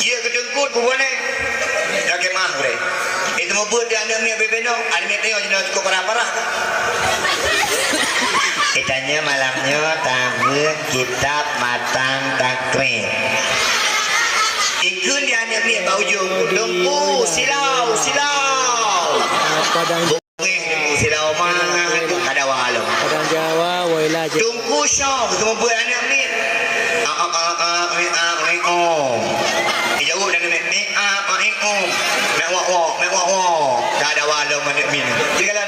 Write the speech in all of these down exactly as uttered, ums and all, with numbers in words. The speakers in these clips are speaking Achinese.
Jeuet keu teungku, kuboh nyan. Lakèe meu'ah gurèe. Itu meubeuet di aneuk miet bubena, aneuk miet tanyoe jinoe cukup parah-parah. Itanya malam nyoe tabeuet kitab matan takrib. Ikheun di aneuk miet bak ujong, "Teungku, silau, silau." Padang Bungéh, silau mangat, ka dawa lom. Padang Jawa, woe lah je. Teungku Syok, seumeubeuet aneuk miet. A, a, a, a, a, a, a, oh. Dijaweueb aneuk miet, "Mi, a, a, i, um." Mek wok, wok, mek wok, wok. Ka dawa lom aneuk miet. Jadi kalau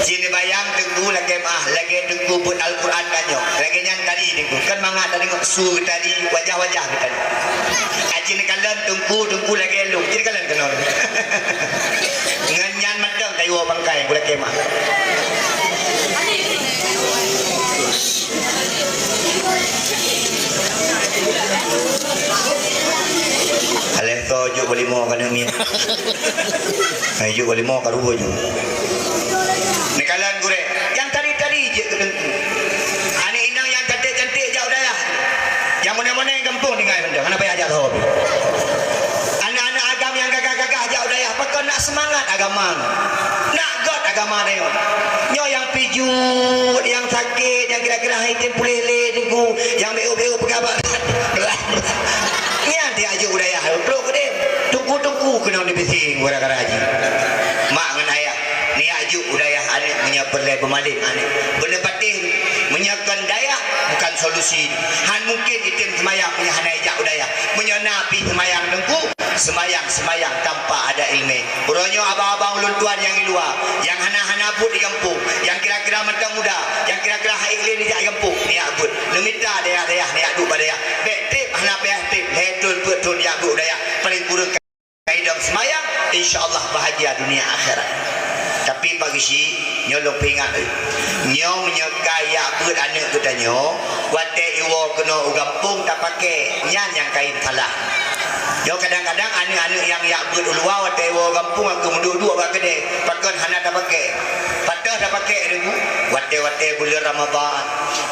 cit neubayang teungku lakèe meu'ah, lagèe teungku beuet Al-Quran tanyoe. Lagèe nyan tadi teungku. Kan mangat tadi ngon su tadi, wajah-wajah tadi. Cit neukalon teungku, teungku lagèe lôn. Cit neukalon keunoe. Ngon nyan mantong tayue bangkai buleuen kemah. Aléh toh jok beulimo ka neumi. Hai jok beulimo ka ruwe jok. Neukalon gurèe. Nyang tadi-tadi jeuet keu teungku. Aneuk inong nyang cantik-cantik jak u dayah. Nyang meunan-meunan gampông tinggai mantong, hana payah jak lom. Aneuk-aneuk agam nyang gagah-gagah jak u dayah, pakon nak seumangat agama. Nak göt agama nyoe. Nyoe nyang pijuet, nyang sakét, nyang kira-kira hai tem puléh lé teungku, nyang beu-beu peugah bak. Nyan tiak jok u dayah, trok keudeh. Teungku-teungku keunong dibisi gara-gara jih. Mak ngon ayah, niyak jok u dayah aneuk meunyoe Peureulée beumalém aneuk. Beuneupatéh, meunyoe kon dayah, bukan solusi. Han mungken item seumayang meunyoe hana ijak u dayah. Meunyoe na pih seumayang teungku, seumayang-seumayang tanpa ada ileumé. Uroe nyoe abang-abang ulôn tuan nyang di luwa, nyang hana-hana buet di gampông, nyang kira-kira mantong muda, nyang kira-kira han ék lé neujak gampông, neujak buet. Neumita dayah-dayah, neujak duek bak dayah. Bék treb, hana payah treb, lhée thon peuet thon jak buet u dayah. Paléng kureueng ka idong seumayang, insya Allah bahagia dunia akhirat. Tapi Pak Geuchik, nyoe lôn peuingat lé. Nyoe meunyoe ka ijak beuet aneuk geutanyoe, watée iwoe keunoe u gampông tapaké, nyan nyang kayém salah. Nyoe kadang-kadang aneuk-aneuk nyang ijak beuet u luwa watée iwoe u gampông aku meuduek-duek bak keudée, pakon hana tapaké. Patéh tapaké deungoe, watée-watée buleuen Ramadhan.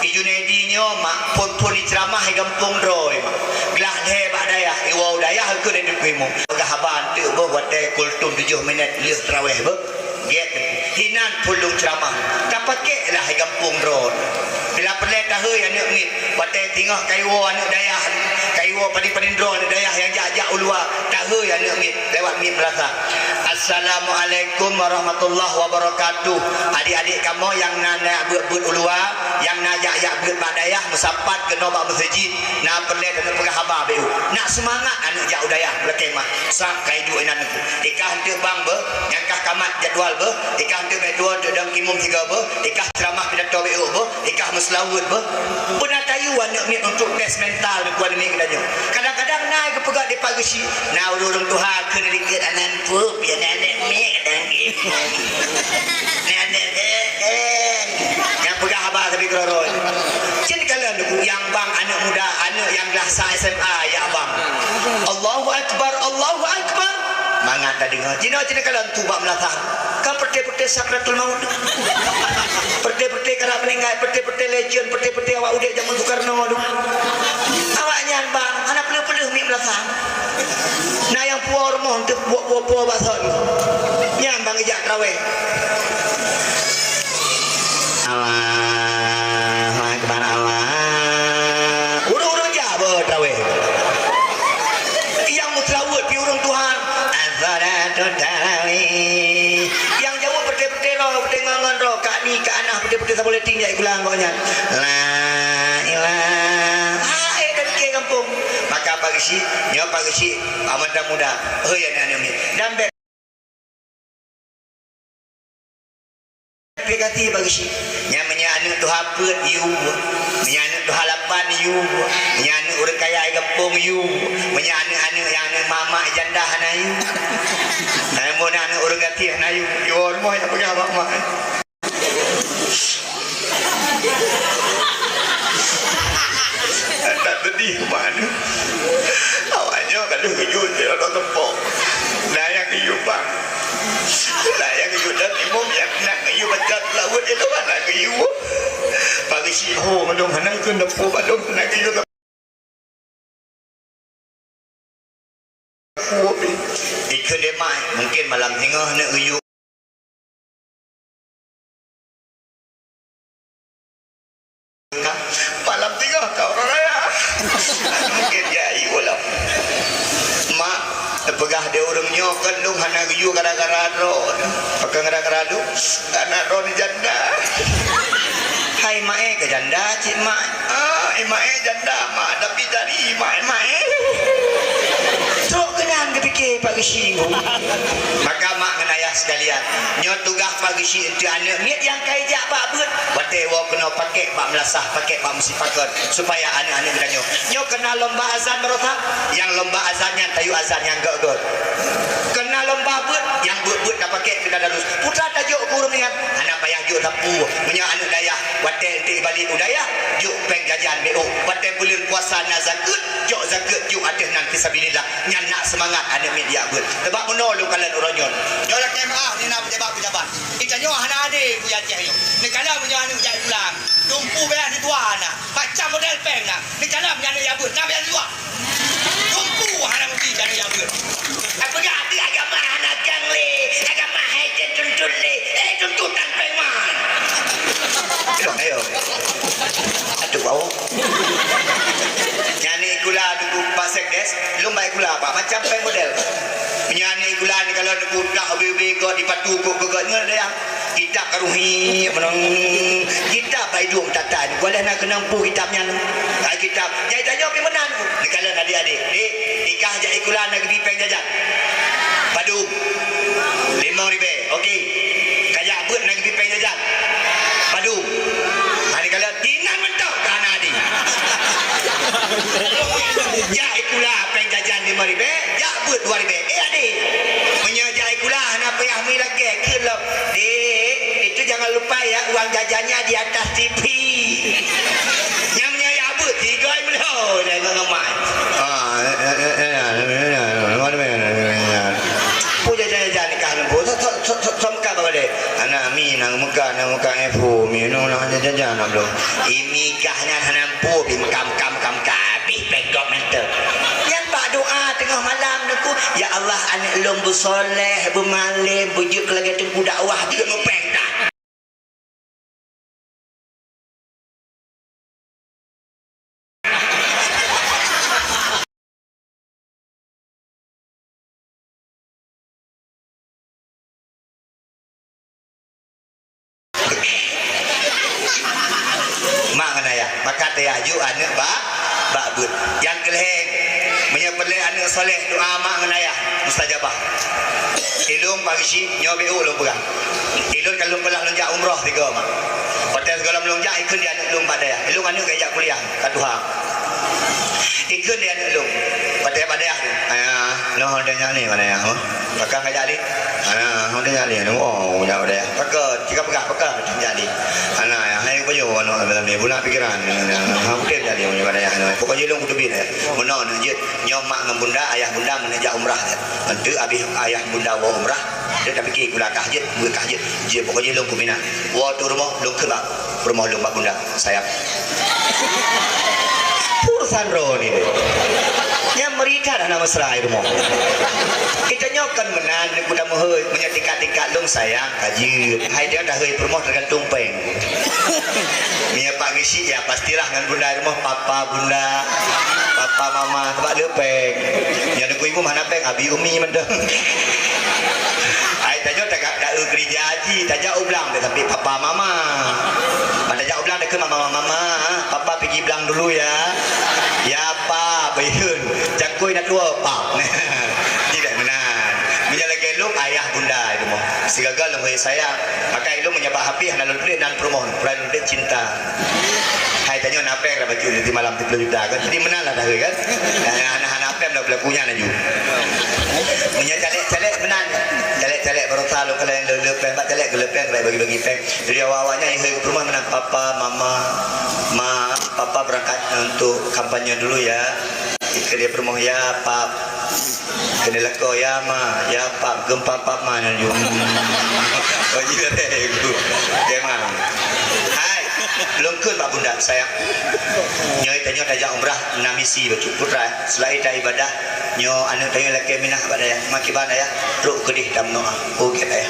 I Junaidi nyoe mak phon-phon iceuramah i gampông droe mak. Glah lhée bak dayah, iwoe u dayah keu lé teungku imum. Peugah haba eunteuk boh watée kultum tujoh minét lheueh trawéh boh. Gét, hinan phon lôn ceuramah. Tapakélah i gampông droe. Bila peureulée tahôi aneuk miet, watée teungoh ka iwoe aneuk dayah, ka iwoe padum-padum droe aneuk dayah nyang jak-jak u luwa, tahôi aneuk miet lewat miet meulasah. Assalamualaikum warahmatullahi wabarakatuh. Adik-adik kamoe nyang na neujak beuet-beuet u luwa, nyang na jak-jak beuet bak dayah, meusapat keunoe bak meuseujid, na peureulée taneuk peugah haba beu. Nak seumangat aneuk jak u dayah, lakée mah. Sab ka iduek inan teungku. Ikah eunteuk bang beuh, nyang kah kamat jadwal beuh, ikah eunteuk meutuah eunteuk dong kimum sigoe beuh, ikah ceuramah pidato beu beuh, ikah meuseulaweuet beuh. Peuna tayue aneuk miet untuk tes mental dikeue aneuk miet geutanyoe. Kadang-kadang na geupeugah di Pak Geuchik, na ureueng-ureueng tuha keu neudikeue aneuk pup, ya aneuk miet dan kimum. Aneuk miet, eh, eh. Nyang peugah haba sabe keudroe-droe. Cit kalon nyang bang aneuk muda, aneuk nyang glah sa S M A, ya bang. Allahu Akbar, Allahu Akbar. Mangat tadeungoe. Jinoe cit kalon tu bak meulasah. Ka peureute-peureute sakratul maut. Peureute-peureute karab meuninggai, peureute-peureute legend, peureute-peureute awak udeb jameun Sukarno tu. Awaknyan bang, hana peuleueh-peuleueh miet meulasah. Na nyang puwoe rumoh teuh puwoe-puwoe bak son. Nyan bang ijak trawéh. Allahu Akbar, Allah. Ureueng-ureueng jak bak trawéh. Nyang meuseulaweuet pih ureueng tuha. As-salatu tarawih. Nyang jaweueb peureute-peureute droe, peureute ngon-ngon droe, kani, kana, peureute-peureute saboh leteng jak ikulang gobnyan. La ilaha. Ah, eh, dan ke gampông. Maka Pak Geuchik, nyoe Pak Geuchik, amat dan muda. Hei, aneuk-aneuk miet. Dan bék Aplikasi Pak Geuchik. Nyan meunyoe aneuk tuha peuet, yue. Meunyoe aneuk tuha lapan, yue. Meunyoe aneuk ureueng kaya i gampông, yue. Meunyoe aneuk-aneuk nyang aneuk mak-mak janda hana yue. Namun aneuk ureueng gaséh hana yue. Yue rumoh nyang peugah bak mak. Tak pedih mak. Awak nyoe ka lheueh geuyue lé lôn teupok. Na nyang geuyue bang. Na nyang geuyue dan imum nyang na geuyue baca seulaweuet ilôn hana geuyue. Pagi siho mandum hana keuneuk po mandum hana geuyue. Ikheun lé mak, mungkin malam singoh neuk geuyue. Malam tiga ka uroe raya. Mungkin ya, iya lah. Mak, teupeugah di ureueng nyoe kan lôn hana geuyue gara-gara droe. Pakon gara-gara lôn? Karena droe ni janda. Hai mak eh, ke janda cit mak. Ah, eh, mak eh, janda mak. Tapi dari mak eh, mak eh. Trok keunan geupike Pak Geuchik. Maka mak ngon ayah sekalian, nyoe tugaih Pak Geuchik untuk aneuk miet nyang ka ijak bak beuet. Watée woe keunoe pakek bak meulasah, pakek bak meusipakat, supaya aneuk-aneuk geutanyoe. Nyoe keunan lomba azan baroesa, nyang lomba azan nyan tayue azan nyang gét-gét. Keunan lomba beuet, nyang beuet-beuet tapakek keu tadarus. Putra tajok keu ureueng nyan, hana payah jok sapeue. Meunyoe aneuk dayah, watée enteuk balik u dayah, jok péng jajan B O. Watée buleuen puasa na zakeuet, jok zakeuet jok ateueh nan fisabilillah. Nyan nak seumangat aneuk miet jak beuet. Teubak meunoe lôn kalon uroe nyoe. Nyoe lakée meu'ah nina pejabat-pejabat. Geutanyoe hana adé keu Aceh nyoe. Neukalon meunyoe aneuk jak sikula, dumpeue biaya siswa na, macam model péng na. Neukalon meunyoe aneuk jak beuet, na biaya siswa. Dumpeue hana meusti aneuk jak beuet. Peugah agama hana kang lé, agama hai jeuet tuntut lé, eh tuntutan péng man. Dong ayo. Atuh bau. Nyan sikula duku Pak Sekdes, lôn bak sikula Pak, macam péng model. Nyan iklan kalau neuputah ubé-ubé gob dipatu kok keu gob ngon dayah. Kitab karuhi menang. Kitab bai dum tatan. Boleh na keunong pu kitab nyan. Hai kitab. Nyai tanyoe pi meunan. Neukalon adik-adik. Dek, ikah jak ikula na geubi péng jajan. Padum. Limong ribèe. Okey. Kajak beuet na geubi péng jajan. Padum. Hai neukalon. Inan mantong ka na di. Jak ikula péng jajan limong ribèe, jak beuet dua ribèe. Eh, adek. Meunyoe jak ikula hana payah mui lakèe, kheun lom. Dek, itu jangan lupa ya, uang jajannya di atas T V. Nyang meunyoe jak beuet, tiga meulhô, dah ngon ngamai. Ah, eh, eh, eh, eh, eh, eh, eh, eh, eh, eh, eh, eh. Pu jajan-jajan nikah lembu, so, so, so, so, so, meukat bak balè. Anak mi, nang meukat, nang meukat, eh, pu, mi, nang, nang jajan-jajan, nang belum. Imi kah nyan hana mpu, pi meukat, meukat, meukat, meukat, habéh péng gob mantong. Nyan bak doa teungoh malam, neukheun, "Ya Allah, aneuk lôn beusoleh, beumalém, beujeuet keu lagèe teungku dakwah, jeuet meupéng that." Mak ngon ayah, maka teuyak aju aneuk bak, bak beuet. Nyang keulhèe, meunyoe peureulèe aneuk soleh, doa mak ngon ayah mustajabah. Ilôn pagisi nyoe beu lôn peugah. Ilôn ka lôn peugah lôn jak umroh tiga mak. Watèe sigohlom lôn jak, ikheun di aneuk lôn bak dayah. Ilôn aneuk ka jak kuliah, ka tuha. Ikheun di aneuk lôn. Watèe bak dayah tu. Ayah, noh dayah ni bak dayah. Pakon ka jak lé? Ayah, noh dayah ni. Oh, jak bak dayah. Pakon, cit ka peugah, pakon ka jak lé. Alah, ayah, hai pajoh aneuk dalam ni. Bulat pikiran. Ha, beutôi jak lé bak dayah. Pokok jih lôn kuteubiet. Meunoe na jeuet. Nyoe mak ngon bunda, ayah bunda meuneuk jak umrah. Enteuk abéh ayah bunda woe umrah, dia tapike kula kah jeuet, beu kah jeuet. Jeuet pokok jih lôn keu Mina. Woe tu rumoh, lôn kheun bak rumoh lôn bak bunda, "Sayang." Pur sandro ni deh. Nyang meuritat hana mesra di rumoh. Kita nyoe kan meunan, di kuda meuhôi, meunyoe tingkat-tingkat lôn sayang, ka jeuet. Hai dia dah hôi peurumoh tergantung péng. Meunyoe pak geusyik, ya, pastilah ngon bunda di rumoh, papa, bunda, papa, mama, sabab le péng. Nyang neukui ibu hana péng, abi, umi mantong. Ai, tanyoe tagak dae geurija haji, tajak u blang, tapi papa, mama. Ban tajak u blang, takheun mama, mama, papa pigi blang dulu ya. Ya, pa, beuyeuen. Cangkui na tuwoe, pa. Tidak meunan. Meunyoe lagèe lôn, ayah, bunda di rumoh. Sigaga lôn sayang. Maka ilôn meunyoe bak hapih hana lôn tuléh nan peurumoh, peurumoh lôn tuléh cinta. Hai tanyoe na péng dah bacut di malam tiga puluh juta kan. Jadi meunan lah dah kan. Hana, hana péng dah beulaku nyan laju. Meunyoe caleg-caleg meunan. Caleg-caleg baroesa lôn keulen le, le péng bak caleg, le péng, le bagi-bagi péng. Jadi awak-awak nyan ihôi peurumoh meunan, papa, mama, ma, papa berangkat untuk kampanye dulu ya. Ikeu di peurumoh ya, pap. Keuneuk lakoe, ya ma, ya pap, geumpa pap ma nyan ju. Oh, iya deh, ibu. Oke, ma. Hai, lôn kheun bak bunda, sayang. Nyoe tanyoe tajak umrah, na misi bacut putra. Selain ta ibadah, nyoe aneuk tanyoe lakèe Minah bak dayah. Makiban dayah, trok keudeh tameudoa. Oke dayah.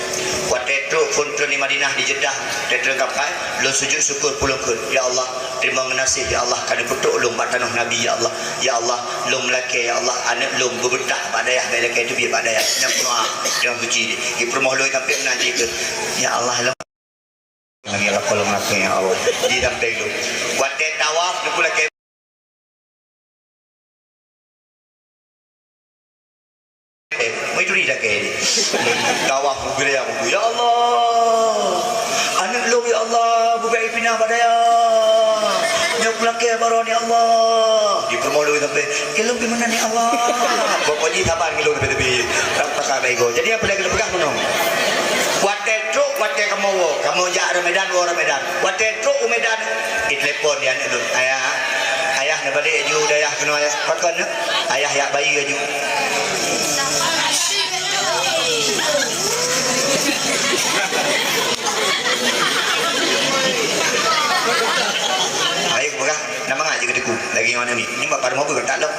Watèe trok phôn treun di Madinah di Jeddah, watèe treun kapai, lôn sujud syukur pulông kheun. Ya Allah, teurimong geunaséh, ya Allah, ka neupeutrok lôn bak tanoh Nabi, ya Allah. Ya Allah, lôn meulakèe, ya Allah, aneuk lôn beubeutah bak dayah, bèk lakèe teubiet bak dayah. Nyan peunoh, ah, nyang suci. Di peurumoh lôn sampoe meunan jih keu, ya Allah, lôn lagèe lakoe lôn lakèe, ya Allah. Di sampéng lôn. Watèe tawaf, neupeu lakèe. Eh, meuturi lakèe ni. Tawaf beugeuriang, "Ya Allah, aneuk lôn, ya Allah, bubèe Ipinah bak dayah. Nyoe peulakèe baron, ya Allah." Di peurumoh lôn sampoe, "Keu lôn pi meunan, ya Allah." Pokok jih saban keu lôn teupie-teupie. Ram pasal bego. Jadi, apa lagi lôn peugah meunoe? Watèe trok, watèe kamoe woe, kamoe jak Ramadan, woe Ramadan. Watèe trok u Medan, ditelepon di aneuk lôn, "Ayah, ayah, neubalek aju dayah keunoe, ayah." "Pakon, neuk?" "Ayah jak bayeue aju." Hai, peugah, na mangat jih keu Teungku, lagèe ngon Ami. Nyoe bak padum abui tak lom.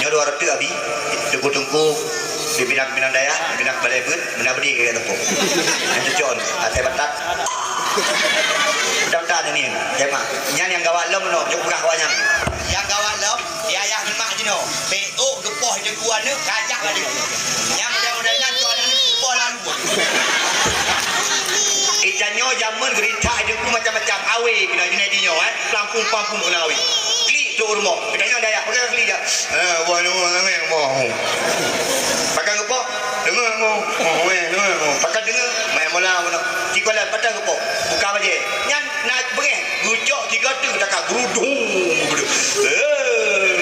Nyoe dua reutôh abi, teungku-teungku, pimpinan-pimpinan dayah, pimpinan kepala beuet, meunan beudé keu teungku. Nyan cucok, asai batat. Mudah-mudahan ini, ya, Mak. Nyan nyang gawat lom, no, jok peugah awak nyan. Nyang gawat lom, ya, ayah ngon mak jinoe. Peuôk geupoh teungku aneuk, kajak aneuk. Nyang Jameun geurintak Teungku macam-macam. Awe keunoe Junaidi nyoe, eh. Pelampung-pelampung keunoe awe. Klik trok u rumoh. Geutanyong dayah, "Pakon klik jak?" "Eh, boh nyoe, boh." "Pakon keupoh?" "Deungoe, boh." "Oh, weh, deungoe, boh." "Pakon deungoe?" "Main bola, boh." Di kuala patah keupoh. Buka bajèe. Nyan na beungèh. Geucok tiga tu, taka gerudung. Eh.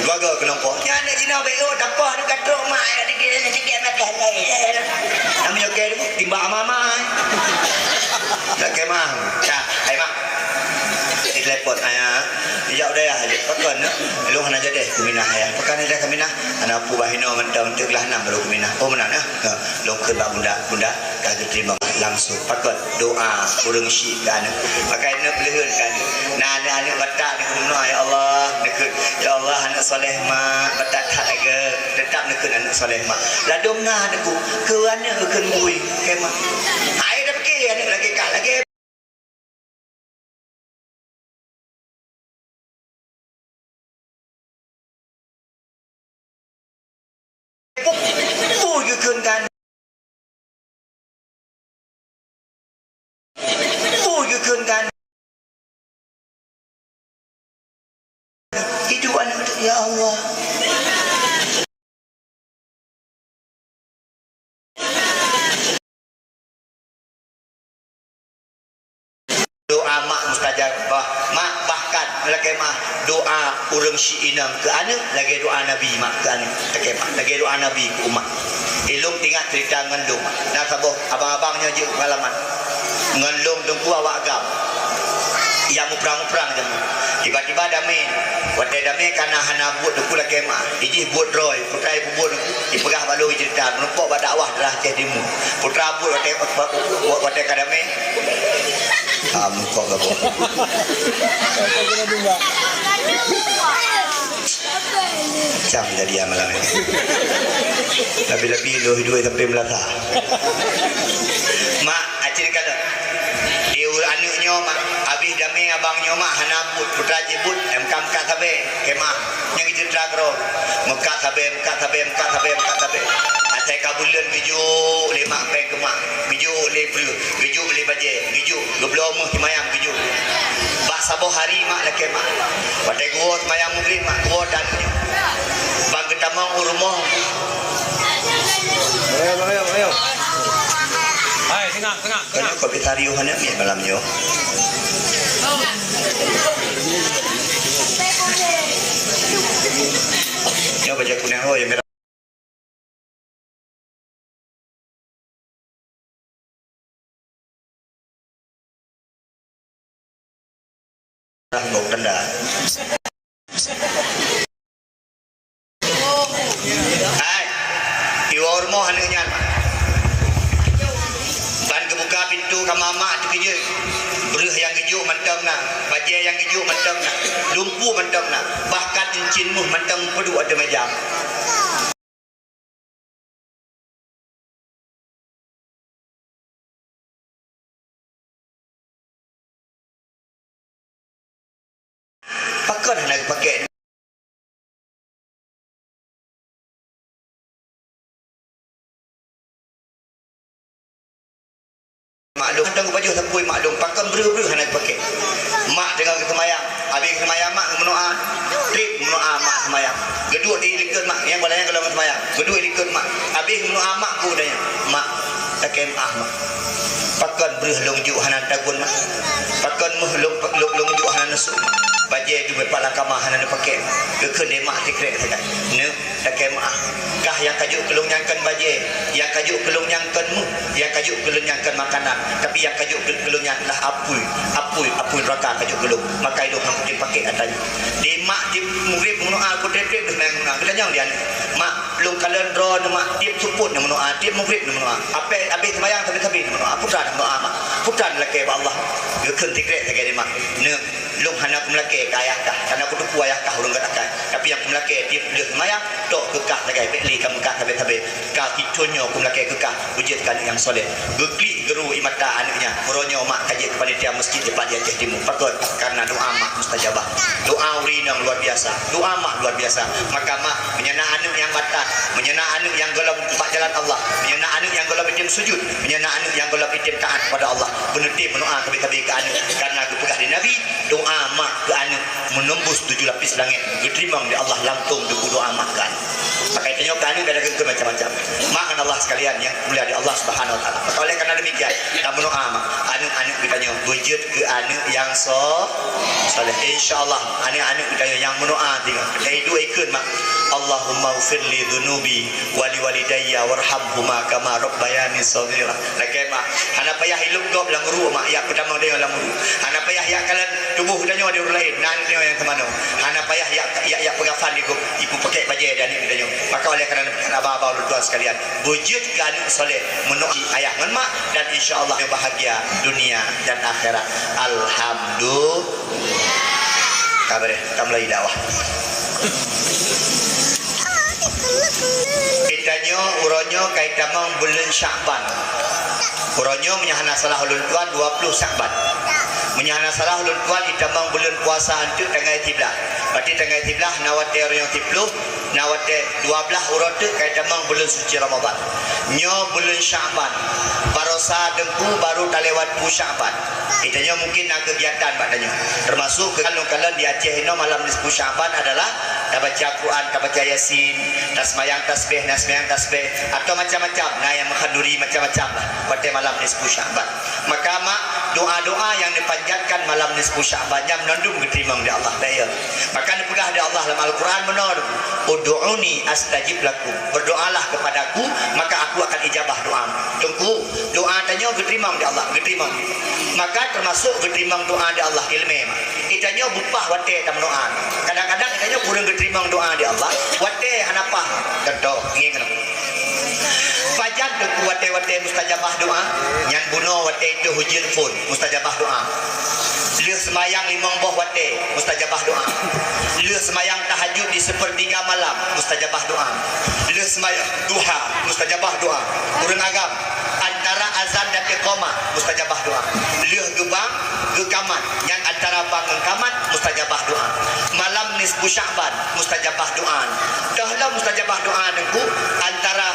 Gaga keunoe poh. Nyan aneuk jinoe bèk, oh, tapoh aneuk ka trok mak. Aneuk jinoe, aneuk jinoe, aneuk jinoe. Nama nyoe kèe tu? Timbak ama-ama, eh. Tak kemah. Dah, hai mak. Ditelepon ayah. Dijawab dayah aja. Pakon, eh? Lôn hana jadeh keuminah ayah. Pakon jadeh keuminah? Hana peue bah inoe mantong teuk lah nam baru keuminah. Oh, meunan, eh? Ha, lôn kheun bak bunda. Bunda ka geuteurimong langsung. Pakon? Doa ureueng syik keu aneuk. Pakai aneuk peuleuheuen keu aneuk. Na aneuk-aneuk batak neukheun meunoe, "Ya Allah," neukheun, "Ya Allah, aneuk soleh mak, batak that lagèe." Teutap neukheun aneuk soleh mak. Ladôm na aneuk ku, keu aneuk kheun bui, keu mak. Hai dah pike aneuk lagèe ka, lagèe Peue geukheun kan? Peue geukheun kan? Hidup aneuk, ya Allah. Doa mak mustajab, bah, mak, bahkan lakèe meu'ah doa ureueng syik inong keu aneuk lagèe doa Nabi mak keu aneuk, lakèe meu'ah lagèe doa Nabi keu umat. Ilôn teuingat ceurita ngon lôn, na saboh abang-abang nyoe jeuet peungalaman. Ngon lôn teungku awak agam nyang muprang-muprang jameun. Tiba-tiba damé, watèe damé ka na hana buet teungku lakèe meu'ah, ijih buet droe, putra ibubuet teungku, ipeugah bak lôn ceurita, meurumpok bak dakwah daerah Aceh Timu. Putra buet watèe, watèe ka damé, Ah, meurumpok gabung. Macam jadi ya malam ni. Tapi-tapi lu hidup sampai melata. Mak, acil kalau. Di aneuk nyoe, mak. Habis damé abang nyoe, mak. Hana buet. Putra jih buet. Em kam kat sabe. Kemah. Nyang cerita kero. Meukat sabe, meukat sabe, meukat sabe, meukat sabe. Asai ka buleuen geujok lé mak pèng keu mak. Geujok lé breuh. Geujok lé bajèe, geujok, geubloe meuh seumayang geujok. Bak saboh hari mak lakèe mak. Watèe geuwoe seumayang Maghrib mak, geuwoe dan ban geutamong u rumoh. Ayo, ayo, ayo. Hai, tengah, tengah, tengah. Kau ni kopi tari hana miet malam nyoe. Nyoe bajèe kunéng ho, ya merah. Dah bau tanda. Hai, iwoe rumoh aneuk nyan. Ban geubuka pintoe kama mak teukeujot. Breuh nyang geujok mantong na, bajèe nyang geujok mantong na, lumpur mantong na, bahkan incin meuh mantong peuduek ateueh meuja. Pakon hana geupakèk? Maklum, tang pajoh sapeue maklum, pakon breuh-breuh hana geupakèk. Mak teungoh geuseumayang, habéh geuseumayang mak geumeudoa, trép meudoa mak seumayang. Geuduek di likot mak, nyang bala nyang golom seumayang. Geuduek di likot mak, habéh meudoa mak geudoa, "Mak, lakèe meu'ah mak. Pakon breuh lôn jok hana tagun mak? Pakon meuh lôn, lôn, lôn jok hana neusok? Bajèe jeuet pat lam kama hana neupakèk." Geukheun lé mak sikrek sagai. Neuk, lakèe meu'ah. Kah nyang kajok keu lôn nyan kon bajèe, nyang kajok keu lôn nyan kon meuh, nyang kajok keu lôn nyan kon makanan, tapi nyang kajok keu, keu lôn nyan lah apui, apui, apui neuraka kajok keu lôn. Maka ilôn han kutem pakèk atra nyoe. Di mak tiep Maghrib meudoa, ku trép-trép deuh meudoa. Geutanyong di aneuk, "Mak, lôn kalon droeneuh mak, tiep supôt neumeudoa, tiep Maghrib neumeudoa. Apèh habéh seumayang sabe-sabe neumeudoa. Peue teuma neumeudoa mak? Peue teuma lakèe bak Allah?" Geukheun sikrek sagai lé mak. Neuk, Lôn hana kumeulakée keu ayah kah, hana kuteupeu ayah kah ureuëng gata kah. Tapi nyang kumeulakée tiep lheueh seumayang, tok keu kah sagai, bék lé kameukah sabe-sabe. Ka keu thon nyoe kumeulakée keu kah, beujeuet keu aneuk nyang soleh. Geuklik geuru ie mata aneuk nyan. Uroe nyoe mak ka jeuet keu panitia meuseujid dipat di Aceh Timu. Pakon? Karena doa mak mustajabah. Doa ureuëng inong luar biasa. Doa mak luar biasa. Maka mak, meunyoe na aneuk nyang batat, meunyoe na aneuk nyang gohlom bak jalan Allah, meunyoe na aneuk nyang gohlom item sujud, meunyoe na aneuk nyang gohlom item taat kepada Allah, beuneutem meudoa sabe-sabe keu aneuk. Karena geupeugah lé Nabi, doa mak keu aneuk menembus tujuh lapis langit, geuteurimong lé Allah langsung teungku doa mak keu aneuk. Maka tanyoe keu aneuk ka geukheun macam-macam. Mak ngon Allah sekalian nyang mulia di Allah Subhanahu Wa Taala. Maka oleh karena demikian, tameudoa mak, aneuk-aneuk geutanyoe beujeuet keu aneuk nyang so-, soleh. Insya Allah, aneuk-aneuk geutanyoe nyang meudoa tinggai. Dari dua ikun mak, Allahumma ghfirli dzunubi wa liwalidayya warhamhuma kama rabbayani shaghira. Lakée mak, hana payah ilop gob lam ruek mak, yak peutamong tanyoe lam ruek. Hana payah yak kalon tuboh tanyoe di ureuëng laén, na tanyoe nyang teumanoe. Hana payah yak, yak, yak peugafan di gob, iku pakek bajée dan tanyoe. Maka oleh karena aba-aba ulôn tuan sekalian, beujeuet keu aneuk soleh, meunoe ayah ngon mak, dan insya Allah bahagia dunia dan akhirat. Alhamdulillah. Ka beureh, ka mulai dakwah. Geutanyoe uroe nyoe ka itamong buleuen Syakban. Uroe nyoe meunyoe hana salah ulôn tuan dua puluh Syakban. Meunyoe hana salah ulôn tuan itamong buleuen puasa anteuk tanggai siblaih. Berarti tanggai siblaih na watée uroe nyoe siploh, na watée dua blaih uroe teuk ka itamong buleuen suci Ramadhan. Nyoe buleuen Syakban. Barosa teungku baru talewat peuet Syakban. Geutanyoe mungkin na keugiatan bak tanyoe. Teumasuk keu kalon-kalon di Aceh inoe malam nisfu Syakban adalah tabaca Quran, tabaca Yasin, taseumayang tasbih, na seumayang tasbih, atau macam-macam, na nyang meukhaduri macam-macam lah watée malam nisfu Syakban. Maka mak, doa-doa nyang neupanjatkan malam nisfu Syakban nyan mandum geuteurimong lé Allah, dak ya? Maka neupeugah lé Allah lam Al-Quran meunoe, "Ud'uni astajib lakum." Berdoalah kepadaku, maka aku akan ijabah doamu. Teungku, doa tanyoe geuteurimong lé Allah, geuteurimong. Maka teumasuk geuteurimong doa lé Allah ileumé mak. Geutanyoe beupah watée tameudoa. Kadang-kadang geutanyoe kureueng geuteurimong doa lé Allah, watée hana pah. Contoh, ngieng keunoe. Pajan teungku watée-watée mustajabah doa? Nyan bunoe watée teuh ujeuen phon, mustajabah doa. Lheueh seumayang limong boh watée, mustajabah doa. Lheueh seumayang tahajud di seupeurtiga malam, mustajabah doa. Lheueh seumayang duha, mustajabah doa. Ureuëng agam, antara azan dan iqamah, mustajabah doa. Lheueh geubang, geukamat, nyan antara bang ngon kamat, mustajabah doa. Malam nisfu Syakban, mustajabah doa. Toh lom mustajabah doa teungku, antara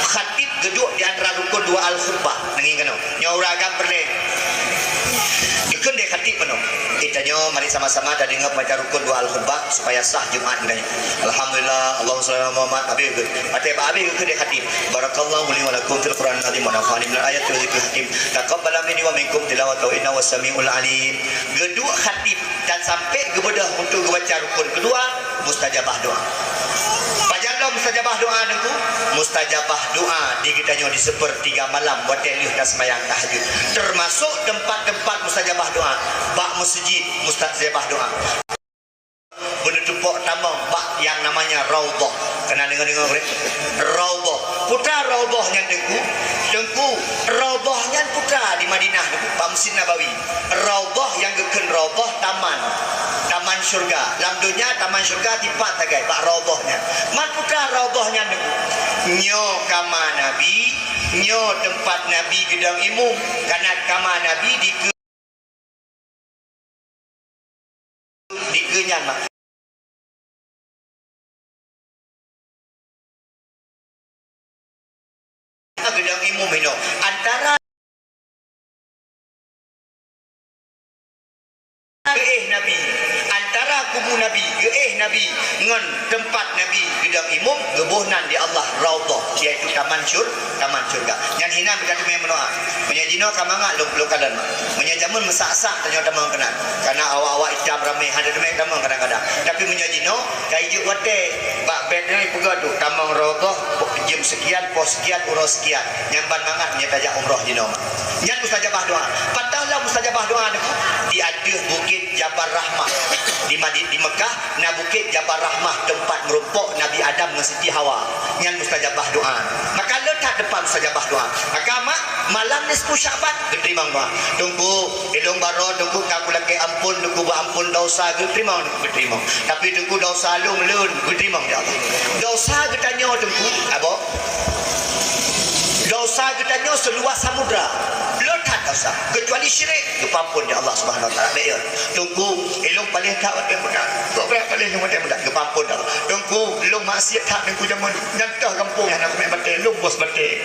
khatib geuduek di antara rukun dua al-khutbah. Ngieng keunoe. Nyoe ureuëng agam peureulée. Geukheun lé khatib meunoe. Geutanyoe mari sama-sama tadeungoe baca rukun dua al-khutbah supaya sah Jumat geutanyoe. Alhamdulillah, Allahumma shalli ala Muhammad. Habéh geukheun. Watée bak habéh geukheun lé khatib. Barakallahu li wa lakum fil Qur'anil azim wa nafa'ani minal ayati wa dzikril hakim. Taqabbala minni wa minkum tilawatahu innahu huwas samiul alim. Geuduek khatib dan sampai geubeudôh untuk geubaca rukun keudua, mustajabah doa. Pajan lom mustajabah doa teungku? Mustajabah doa di geutanyoe di seupeurtiga malam watée lheueh taseumayang tahajud. Teumasuk teumpat-teumpat mustajabah doa, bak meuseujid mustajabah doa. Beuneuteupok tamong bak nyang namanya Raudhah. Keuneuk deungoe-deungoe, Raudhah. Peue teuma Raudhah nyan teungku? Teungku, Raudhah nyan peue teuma di Madinah teungku, bak Masjid Nabawi. Raudhah nyang geukheun Raudhah taman. Taman syurga. Lam donya taman syurga tipat sagai bak Raudhah nyan. Man peue teuma Raudhah nyan teungku? Nyoe kama Nabi, nyoe teumpat Nabi geudong imum. Kana kama Nabi dikeue Dikeue nyan mak. Geudong imum inoe. Antara geuéh Nabi, antara kubu Nabi, geuéh Nabi ngon teumpat Nabi geudong imum, geuboh nan di Allah Raudhah, yaitu taman syur-, taman syurga. Nyan hinan ka teumé meudoa. Meunyoe jinoe ka mangat lôn, lôn kalon. Meunyoe jameun meusak-sak tanyoe tamong keunan. Kana awak-awak itam ramé hana teumé tamong kadang-kadang. Tapi meunyoe jinoe ka ijok watée bak bét nyoe ipeugah tu tamong Raudhah jeuem sekian, poh sekian, uroe sekian. Nyan ban mangat meunyoe tajak umroh jinoe. Nyan mustajabah doa. Pat teuma mustajabah doa nyoe di ateueh bukét Jabal Rahmah. Di Madi-, di Mekah na bukét Jabal Rahmah, teumpat meurumpok Nabi Adam ngon Siti Hawa. Nyan mustajabah doa. Maka le that teumpat mustajabah doa. Maka mak, malam nisfu Sya'ban geuteurimong doa. Teungku, ilôn baroe Teungku ka kulakée amphon, Teungku beuamphon desya, geuteurimong, geuteurimong. Tapi Teungku desya lôn, lôn geuteurimong ya Allah. Desya geutanyoe Teungku, abo. Desya geutanyoe seuluwah samudra. Le that desya, keucuali syirik, geupeuamphon ya Allah Subhanahu Wa Taala. Bèk ya. Teungku, ilôn paléh that watèe muda. Kok bèk paléh lôn watèe muda, geupeuamphon ya Allah. Teungku, lôn maksiat that Teungku jameun. Nyan toh gampông nyang hana kumè batèe, lôn bos batèe.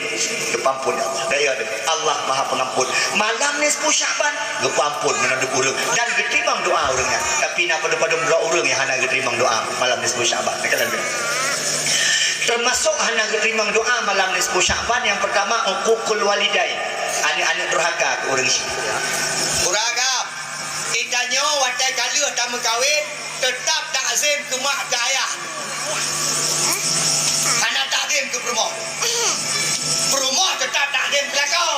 Geupeuamphon ya Allah. Bèk ya. Allah Maha Pengampun. Malam nisfu Sya'ban, geupeuamphon meunan ureueng dan geuteurimong doa ureueng nyan. Tapi na padum-padum droe ureueng nyang hana geuteurimong doa malam nisfu Sya'ban. Nyan kalon. Teumasok hana geuteurimong doa malam nisfu Sya'ban, nyang peurtama, uququl walidain, aneuk-aneuk durhaka keu ureueng. Ureueng agam, geutanyoe watèe ka lheueh tameukawen, teutap takzim keu mak keu ayah. Hana takzim keu peurumoh. Peurumoh teutap takzim keu lakoe.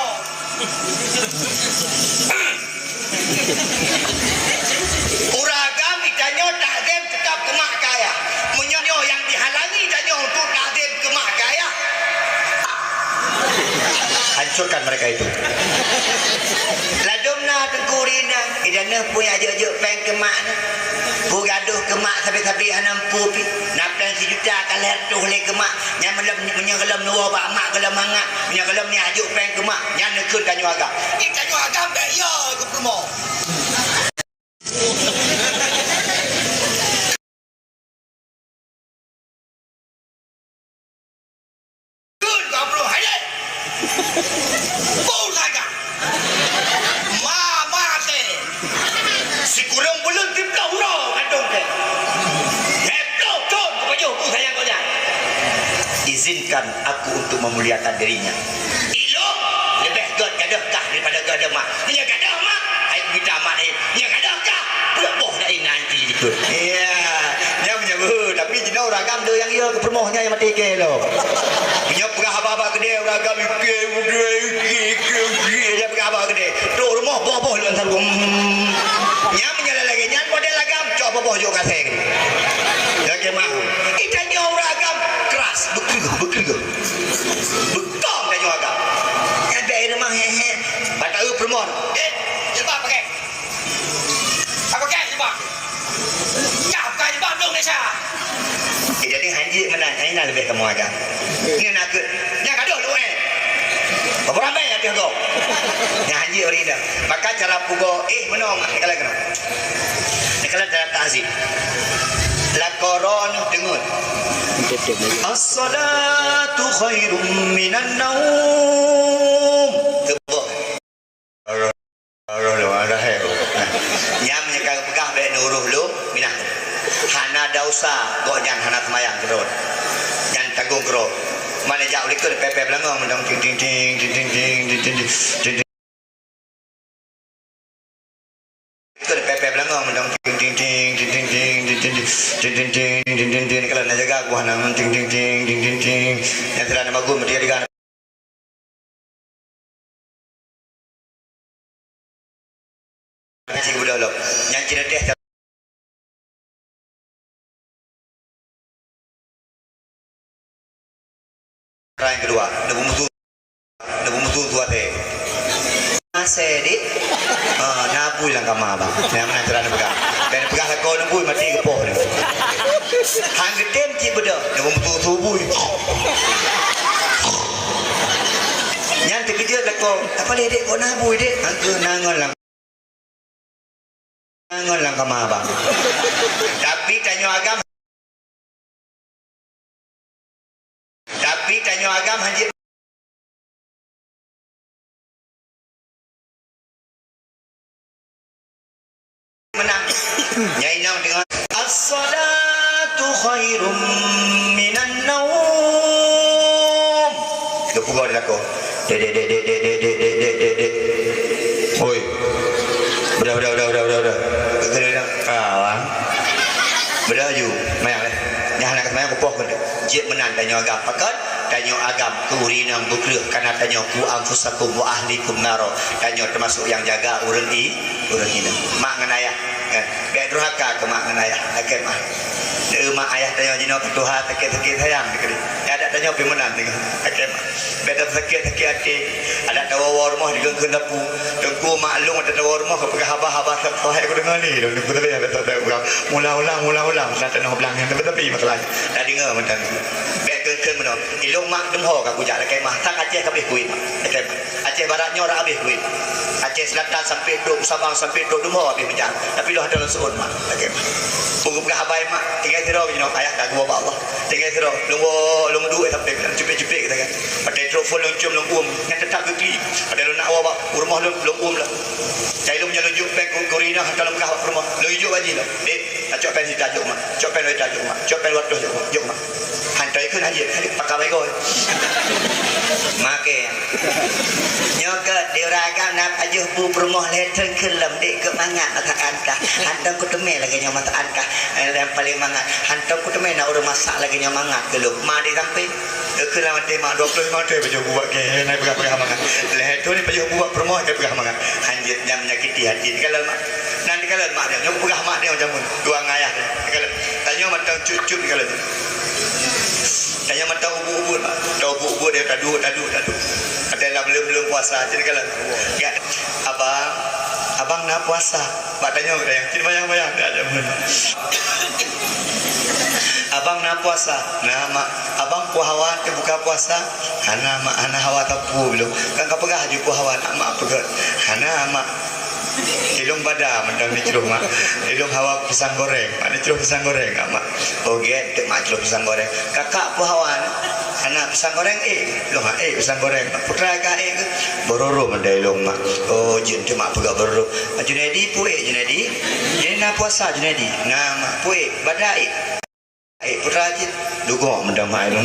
Ureueng agam geutanyoe takzim teutap keu mak keu ayah. Meunyoe nyoe nyang dihalangi tanyoe untuk takzim keu mak keu ayah, hancurkan mereka itu. Ladôm na Teungku Rina, idaneuh pun ajok-jok péng keu mak na. Peugadoh keu mak sabe-sabe hana mampu pi. Na péng sijuta ka lhèe reutôh lé keu mak. Nyan meulom, meunyoe gohlom neuwoe bak mak gohlom mangat. Meunyoe gohlom ni ajok péng keu mak, nyan neukheun tanyoe agam. Eh, tanyoe agam bèk yo keu peurumoh. Kheun keu Abdul Halim. Beu saga. Ma, ma teh. Sikureueng buleuen siplôh uroe kandông teh. Siplôh thon kupajoh bu sayang kau nyan. Izinkan aku untuk memuliakan dirinya. Ilôn leubeh gèt gadôh kah daripada gadôh mak. Meunyoe gadôh mak, hai mita mak laén. Meunyoe gadôh kah, peuet boh laén nanti jikheun. Iya, nyan meunyoe beuh, tapi jinoe ureueng agam deuh nyang yo keu peurumoh nyan nyang maté keu lom. Meunyoe peugah haba-haba keudè ureueng agam, ikeu, ikeu, ikeu, ikeu, ikeu, nyan peugah haba keudè. Trok rumoh boh-boh lôn saru. Hmm. Nyan meunyoe lagèe nyan model agam, cok boh-boh jok kasèe keudè. Lagèe mahon. Ih, tanyoe ureueng agam keras, beukreueh, beukreueh. Beutong tanyoe agam. Nyan bèk rumoh he-he. Bak taeu peurumoh. Eh, jilbab pakai. Apa kan jilbab? Kah bukan jilbab dong Malaysia. Eh, jadi hanjeuet meunan, ai na leubeh kamoe agam. Nyan na keuh. Nyan gadoh lu, eh. Apa ramai ateueh gob. Nyan hanjeuet ureueng inong. Maka cara pugoe, eh, meunoe, eh, kalau kena. Nyan kalau cara takzim. Lakoe droeneuh deungon. As-salatu khairum minan naum. Teuboh. Roh lôn, roh lôn. Nyan meunyoe ka geupeugah bèk neuroh lôn, minah. Hana desya, gobnyan hana seumayang keudroe. Nyan tagong keudroe. Mana jak u likot pèpè beulangong mantong ting, ting, ting. Likot pèpè beulangong mantong ting, ting, ting. Kalau na jaga ku hana ting, ting, ting. Nyan sira na magum tiga-tiga. Nyan cit leudeh cara nyang keudua, neubeumusu, neubeumusu su asèe. Asèe, Dik? Ah, na bui lam kama, Bang. Nyang meunan cara neupeugah. Bèk neupeugah lakoe neubui, maté geupoh nyan. Han geutem cit beudôh, neubeumusu su bui. Nyan teukeujot lakoe, "Apa lé, Dek, kok na bui, Dek?" Han keuh na ngon lam, na ngon lam kama, Bang. Tapi tanyoe agam, tapi tanyoe agam hanjeuet meunan. Nyang inong deungon, "As-salatu khairum minan naum." Geupeugah di lakoe. Dek, dek, dek. Hoi. Udah, udah, udah, udah, udah, udah. Geukheun dah. Ah, wah. Udah laju. Mayang lé. Nyang hana ka seumayang, kupoh keu. Jeuet meunan tanyoe agam. Pakon? Tanyoe agam keu ureueng inong beukreueh, karena tanyoe, "Qu anfusakum wa ahlikum naro." Tanyoe teumasuk nyang jaga ureueng i-, ureueng inong. Mak ngon ayah. Bèk durhaka keu mak ngon ayah, lakèe meu'ah. Mak ayah tanyoe jinoe ka tuha sakét-sakét sayang dikeue. Adak tanyoe pih meunan teungoh, lakèe meu'ah. Bèk tasakét-sakét até. Adak tawoe-woe rumoh dikeue-keue sapeue. Teungku, mak lôn adak tawoe rumoh ka peugah haba-haba sab-, saboh hai kudeungoe lé lôn. Teungku, tapi adak tawoe peugah ulang-ulang, ulang-ulang. Adak tanoh blang nyan, tapi, tapi masalah. Tadeungoe mantong. Bèk keu-keue meunoe. Ilôn mak teumho ka kujak lakèe meu'ah. Sang Aceh ka abéh kuit, lakèe meu'ah. Aceh Barat nyoe rak abéh kuit. Aceh Selatan sampoe trok Sabang, sampoe trok Timor abéh meujan. Tapi lôn hana lôn seuôt mak, lakèe meu'ah. Peugah haba mak, tinggai sidroe jinoe, ayah ka geuwoe bak Allah. Tinggai sidroe, lôn woe, lôn duek sampoe cupék-cupék geutanyoe. Watèe trok phôn lôn cium lôn uem, nyan teutap geuklik. Watèe lôn nak woe bak rumoh lôn, lôn uem lom. Cai lôn meunyoe lôn jok pèng ku-, kuri nyoe, hantom lôn peugah bak rumoh. Lôn jok bak jih lom. Dek, cok pèng sita jok mak, cok pèng dua sita jok mak, cok pèng dua ratus jok mak, jok mak. Hantom ikheun hanjeuet, hanjeuet pakai bagoe. Maké. Nyoe keuh di ureueng agam na pajoh bu peurumoh lhèe thon kheun lom, dek, keu mangat masakan kah. Hantom kuteumé lagèe nyoe masakan kah. Eh, nyang paleng mangat. Hantom kuteumé na ureueng masak lagèe nyoe mangat keu lôn. Ma di sampéng. Keu lam até mak dua ploh lima thon pajoh bu bak kèe, na peugah-peugah mangat. Lhèe thon pajoh bu bak peurumoh, na peugah mangat. Hanjeuet nyang menyakiti hati. Dikalon mak. Nan dikalon mak dia. Nyoe peugah mak dia macam mana? Dua ngayah dia. Dikalon. Tanyoe mantong cut-cut dikalon. Tanyoe mantong ubit-ubit, Mak. Mantong ubit-ubit dia, taduek, taduek, taduek. Ada lam belum-belum puasa, jadi kalau, ya, abang, abang na puasa. Bak tanyoe, tanyoe. Cit bayang-bayang, dia aja pun. Abang na puasa. Na, Mak. Abang puasa, teubuka puasa. Hana, Mak, hana hawa sapeue lom. Kan ka peugah aju puasa, nak Mak peugah. Hana, Mak. Ilôn bada mantong neucroh, Mak. Ilôn hawa pisang goreng. Mak neucroh pisang goreng, Mak. Oh, gèt teuk mak cloh pisang goreng. Kakak peue hawa nyoe? Hana pisang goreng, eh. Lôn ha, eh, pisang goreng. Putra ka, eh, ke? Bororo mandai lôn, Mak. Oh, jeuet teuk mak peugah bororo. Junaidi peue, eh, Junaidi? Junaidi na puasa, Junaidi? Na, Mak. Peue, eh? Bada, eh? Eh, putra jeuet. Dugok mandai mak lôn.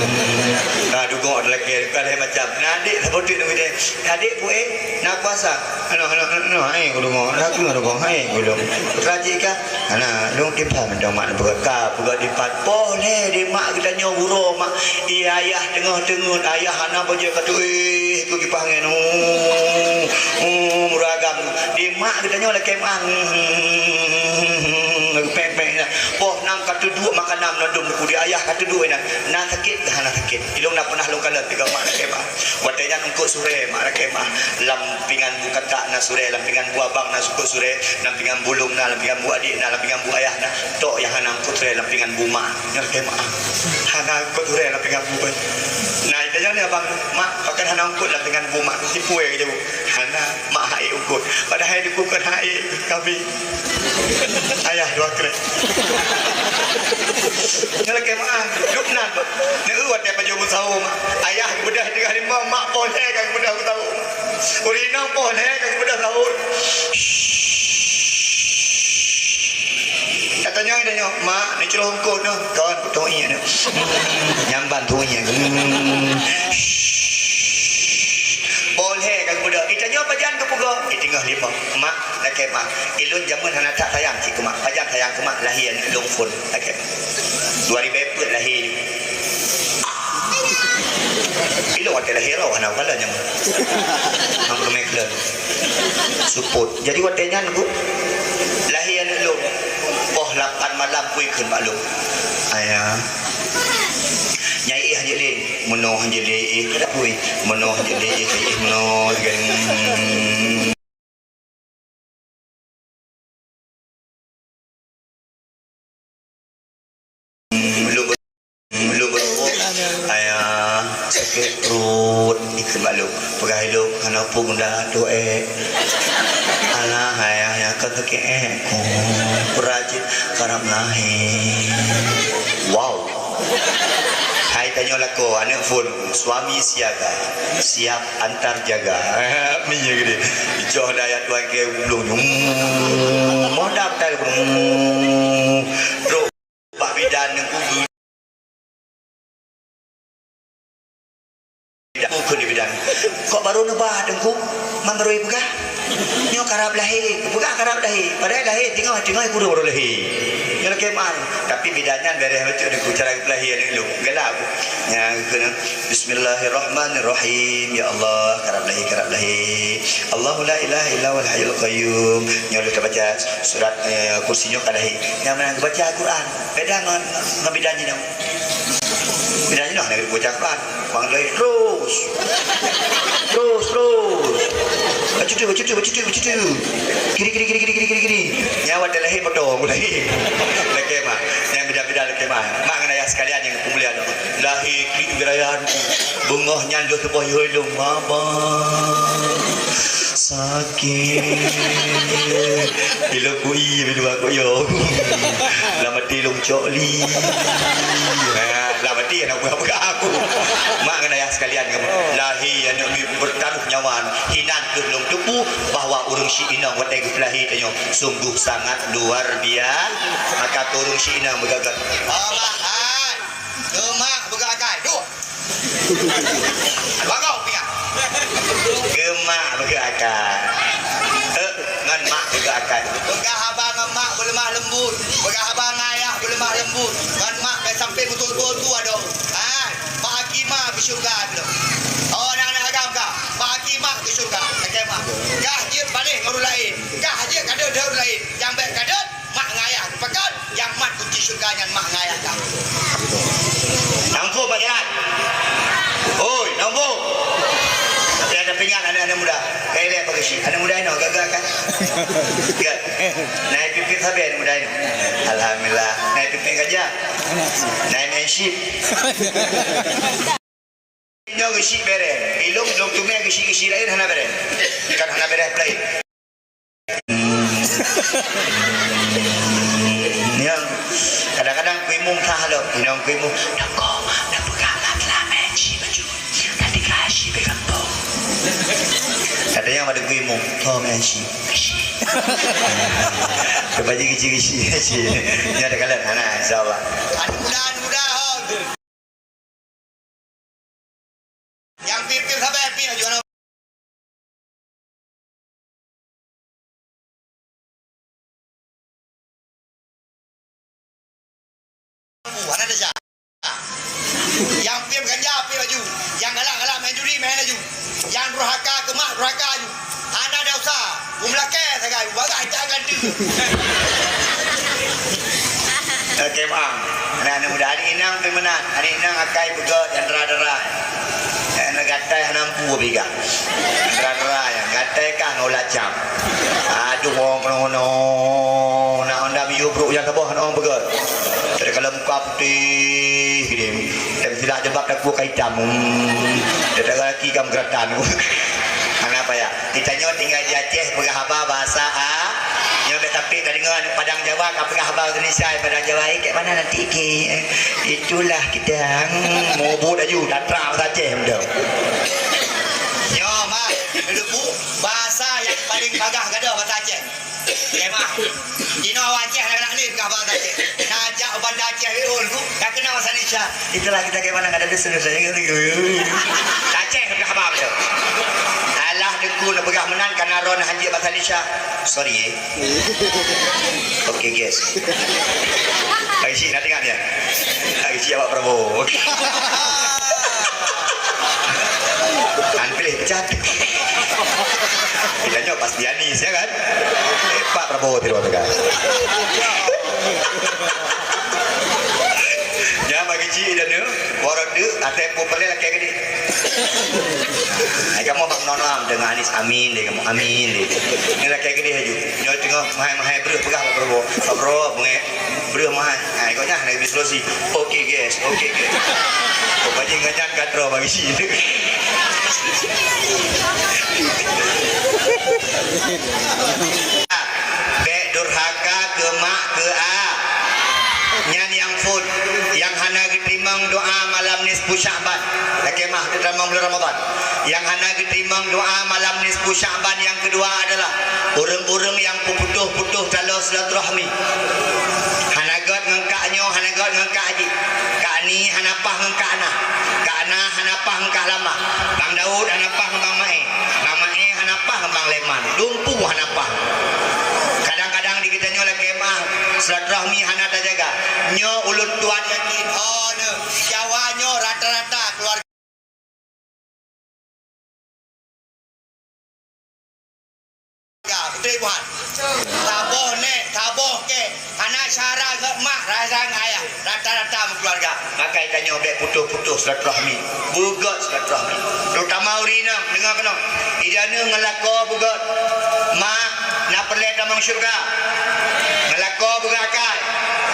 Ka dugok lagèe, bukan lain macam. Na, adik, saboh teuk nunggu deh. Adik peue, eh? Na puasa? Hana, hana, hana, hana, hai, ku deungö. Hana, ku deungö, hai, ku deungö. Rajin kah? Hana, lôn timphan mantong mak neupeugah ka, peugah timphan. Poh lhèe di mak geutanyoe uroe mak. Iya, ayah teungoh teungeut, ayah hana bajèe ka tuéh, ku kipah angén. Oh, oh, meuragam. Di mak geutanyoe lakèe meu'ah. Lagu pèng-pèng na. Poh nam ka teuduek makanan nandum ku di ayah ka teuduek inan. Na sakét, hana sakét. Ilôn na peunah lôn kalon tiga mak lakèe meu'ah. Watèe nyan eungkôt surèe mak lakèe meu'ah. Lam pingan bu kakak na surèe, lam pingan bu abang na eungkôt surèe, lam pingan bu lôn na, lam pingan bu adék na, lam pingan bu ayah na. Tok nyang hana eungkôt surèe lam pingan bu mak. Nyan lakèe meu'ah. Hana eungkôt surèe lam pingan bu. Nah, ita nyan ni abang, mak, pakon hana eungkôt lam pingan bu mak. Tipu ya gitu. Hana, mak hai eungkôt. Padahai dikukon hai kami. Ayah dua krek. Nyan lakèe meu'ah, duek nan, Mak. Neu watèe pajoh meusaho, Mak. Ayah geubeudôh teungoh limong, Mak, poh lhèe ka geubeudôh meusaho. Ureueng inong poh lhèe ka geubeudôh saho. Ka tanyong, tanyong, "Mak, neucroh eungkôt nyoe." Kon, putôh ié nyoe. Nyamban tueng ié. Poh lhèe ka geubeudôh. Itanyoe pajan geupeugah? Iteungoh limong. Mak, lakèe meu'ah. Ilôn jameun hana that sayang cit keu mak. Pajan sayang keu mak, lahé aneuk lôn phôn. Lakèe. Dua ribèe peuet lahé. Ilôn watèe lahé roh hana kalon jameun. Hana peureulèe kalon. Seupôt. Jadi watèe nyan ku lahé aneuk lôn. Poh lapan malam ku ikheun bak lôn. Ayah. Nyai éh hanjeuet lé. Meunoe hanjeuet lé éh. Kada pui. Meunoe hanjeuet lé éh. Éh meunoe. Lôn, lôn beureuwok, ayah sakét pruet, ikheun bak lôn. Peugah ilôn, hana peue guna tuek. Alah, ayah, nyang ka sakét, eh, ku peurajin karab lahé. Wow. Hai tanyoe lakoe, aneuk phôn, suami siaga, siap antar jaga. Mi ya gede. Icoh daya tuan ke belum. Hmm, mau daftar belum. Trok bak bidan nunggu. Bukan di bidan. Kok baru neuba Teungku? Man baru ipeugah? Nyoe karab lahé, peugah karab lahé. Padahai lahé teungoh, teungoh kureueng baru lahé. Nyoe lakée meu'ah. Tapi bida nyan beureh bacut deungon cara geupeulahé aneuk lôn. Galak. Nyan keunan, "Bismillahirrahmanirrahim. Ya Allah, karab lahé, karab lahé. Allahu la ilaha illa huwal hayyul qayyum." Nyoe lheueh tabaca surat, eh, kursi nyoe ka lahé. Nyang meunan geubaca Al-Quran. Beda ngon, ngon bidan jinoe. Bidan jinoe hana geubaca Al-Quran. Bang Doi terus. Terus, terus. Bacut tu, bacut tu, bacut tu, bacut tu. Kiri, kiri, kiri, kiri, kiri, kiri, kiri. Nyawa dah lahé potong, lahé. Lakée meu'ah. Nyang bida-bida lakée meu'ah. Mak ngon ayah sekalian nyang peumulia Allah. Lahé kiri geurayan. Beungoh nyan lheueh suboh yue lôn, Abang. Sakét. Ilôn kui, ilôn aku yo. Lam até lôn cok li. Ha, lam até aneuk buah peugah aku. Mak ngon ayah sekalian kamoe. Lahé aneuk ni bertaruh nyawa. Hinan keuh lôn teupeue bahwa ureueng syiek inong watée geupeulahé tanyoe sungguh sangat luar biasa. Maka keu ureueng syiek inong beugagah. Keu mak beugah akai. Duek. Bagah piah. Keu mak beugah akai. Eh, ngon mak beugah akai. Peugah haba ngon mak beuleumah leumbut. Peugah haba ngon ayah beuleumah leumbut. Ngon mak bèk sampai beutôi-beutôi tu adoe. Ah, Mak Hakimah keu syurga tu. Oh, aneuk-aneuk agam kah? Mak Hakimah keu syurga. Lakée meu'ah. Kah jeuet baleh ngon ureueng laén. Kah jeuet kadeuh deungon ureueng laén. Nyang bèk kadeuh, mak ngon ayah geupakat, nyang mat kunci syeuruga nyan mak ngon ayah geuh. Nampu Pak Kirat. Oi, nampu. Tapi ada peuingat aneuk-aneuk muda. Kai lé bagi si aneuk muda inoe gaga kan? Kan? Naik pipit sabe aneuk muda inoe. Alhamdulillah. Naik pipit gajah. Naik main ship. Nyoe geusyik bereh. Ilong, ilong tumè geusyik-geusyik laén hana bereh. Kan hana bereh peulaén. Nyoe kadang-kadang kuimong sah lom. Inong kuimong, "Noko, na peugah matlah mè ci baju. Nanti gaji bè gampông." Katanya pada kuimong, "Oh, mè ci." Gaji. Kebaji gaji, gaji, gaji. Nyoe ada kalan hana, insya Allah. Aduh, mudah, mudah, oh. Nyang pih-pih sabe pih laju. Hana desya. Nyang pih ganja pih laju. Nyang galak-galak main judi main laju. Nyang durhaka keu mak durhaka laju. Hana desya. Beumeulakèe sagai, beubagai jak ganteng. Oke, Bang. Nah, aneuk muda, aneuk inong pih meunan. Aneuk inong akai beugèt nyang dara-dara. Eh, aneuk gatai hana mampu piga. Dara-dara nyang gatai kah ngon ulacam. Aduh, wong keunoe-keunoe. Nak honda miyueb brôk nyang saboh hana wong beugèt. Jadi kalau muka putih gini. Dan silap jilbab takue ka itam. Hmm. Tetangga laki ka meugeuratan. Hana payah. Geutanyoe tinggai di Aceh peugah haba bahasa A. Nyoe bèk sampai tadeungoe aneuk Padang Jawa ka peugah haba bahasa Indonesia, Padang Jawa, "Eh, kat mana nanti ke?" "Eh, itulah kita." Hmm, mubut laju, tatra bahasa Aceh beutôi. Nyoe, Mak, keudeuk bu, bahasa nyang paling bagah gadoh bahasa Aceh. Memang. Inoe awak Aceh hana galak lé peugah bahasa Aceh. Na jak u Banda Aceh Riul tu, ka keunong bahasa Indonesia. Itulah kita kayak mana, kada ada solusi. Aceh peugah haba tu. Alah, deku na peugah meunan kana ron hanjeuet bahasa Indonesia. Sorry, eh. Oke, guys. Hai, si, nak dengar dia? Hai, si, awak Prabowo. Kan pilih pecat. Kita nyoe pasti Anies, ya kan? Eh, Pak Prabowo tiru tu kan. Jangan bagi cik dan tu, borot tu, asai pun pernah laki gede. Ai kamu bak non lam dengan Anies, amin deh kamu, amin deh. Ni laki gede laju. Nyoe tengok mahai-mahai breuh peugah Pak Prabowo. Pak Prabowo, bengek. Breuh mahai. Ha, ikut nyan, Nabi Sulusi. Oke, guys. Oke, guys. Pokoknya ingat nyan ka troh bagi si. Bèk durhaka keu mak keu a. Nyan nyang phôn. Nyang hana geuteurimong doa malam nisfu Sya'ban. Lakèe mah teutamong bulan Ramadan. Nyang hana geuteurimong doa malam nisfu Sya'ban nyang keudua adalah ureueng-ureueng nyang peuputôh-putôh taloe silaturahmi. Hana gèt ngon kak nyoe, hana gèt ngon kak jih. Kak Ni hana paih ngon kak na. Kak na hana paih ngon kak Lama. Bang Daud hana paih ngon Bang Mae. Bang Mae hana Pah Bang Leman, lumpuh hana pah. Kadang-kadang di geutanyoe lakée meuah, silaturahmi hana tajaga. Nyoe ulôn tuan yakin, oh, nyoe, di Jawa nyoe rata-rata keluarga. Ya, beutôi buhan. Saboh nèk, saboh kèe, hana syara gét mak, rasa gét ayah, rata-rata meukeuluwarga. Maka tanyoe bèk putôh-putôh silaturahmi, beugét silaturahmi. Terutama ureueng inong, deungoe keunoe. Ija neu ngon lakoe beugét. Mak, na peureulèe tamong syeuruga. Ngon lakoe beugét akai.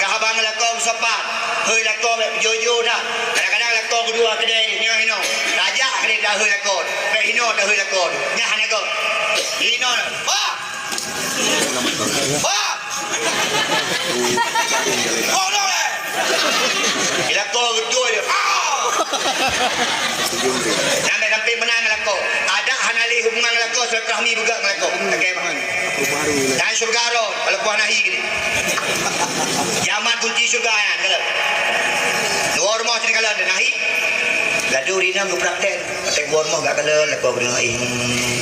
Gah abang ngon lakoe meusopan. Hôi lakoe bèk beujoe-joe that. Kadang-kadang lakoe keudua keudè nyoe hinoe. Tajak keudè tahôi lakoe. Bèk hinoe tahôi lakoe. Nyan hana gét. Hinoe. Bah! Bah! Kau dah, eh? Lakoe beutôi dia. Ah! Sampai-sampai menang lakoe. Adak hana lé hubungan lakoe, silaturahmi beugét ngon lakoe. Oke, Bang. Dan syurga roh, walaupun nahi gini. Jamat kunci syurga, ya, kalau. Dua rumah sini kalau ada nahi. Gaduh rina geupraktek. Até gua rumoh gak kala, lepas gua deungo, eh, hmm,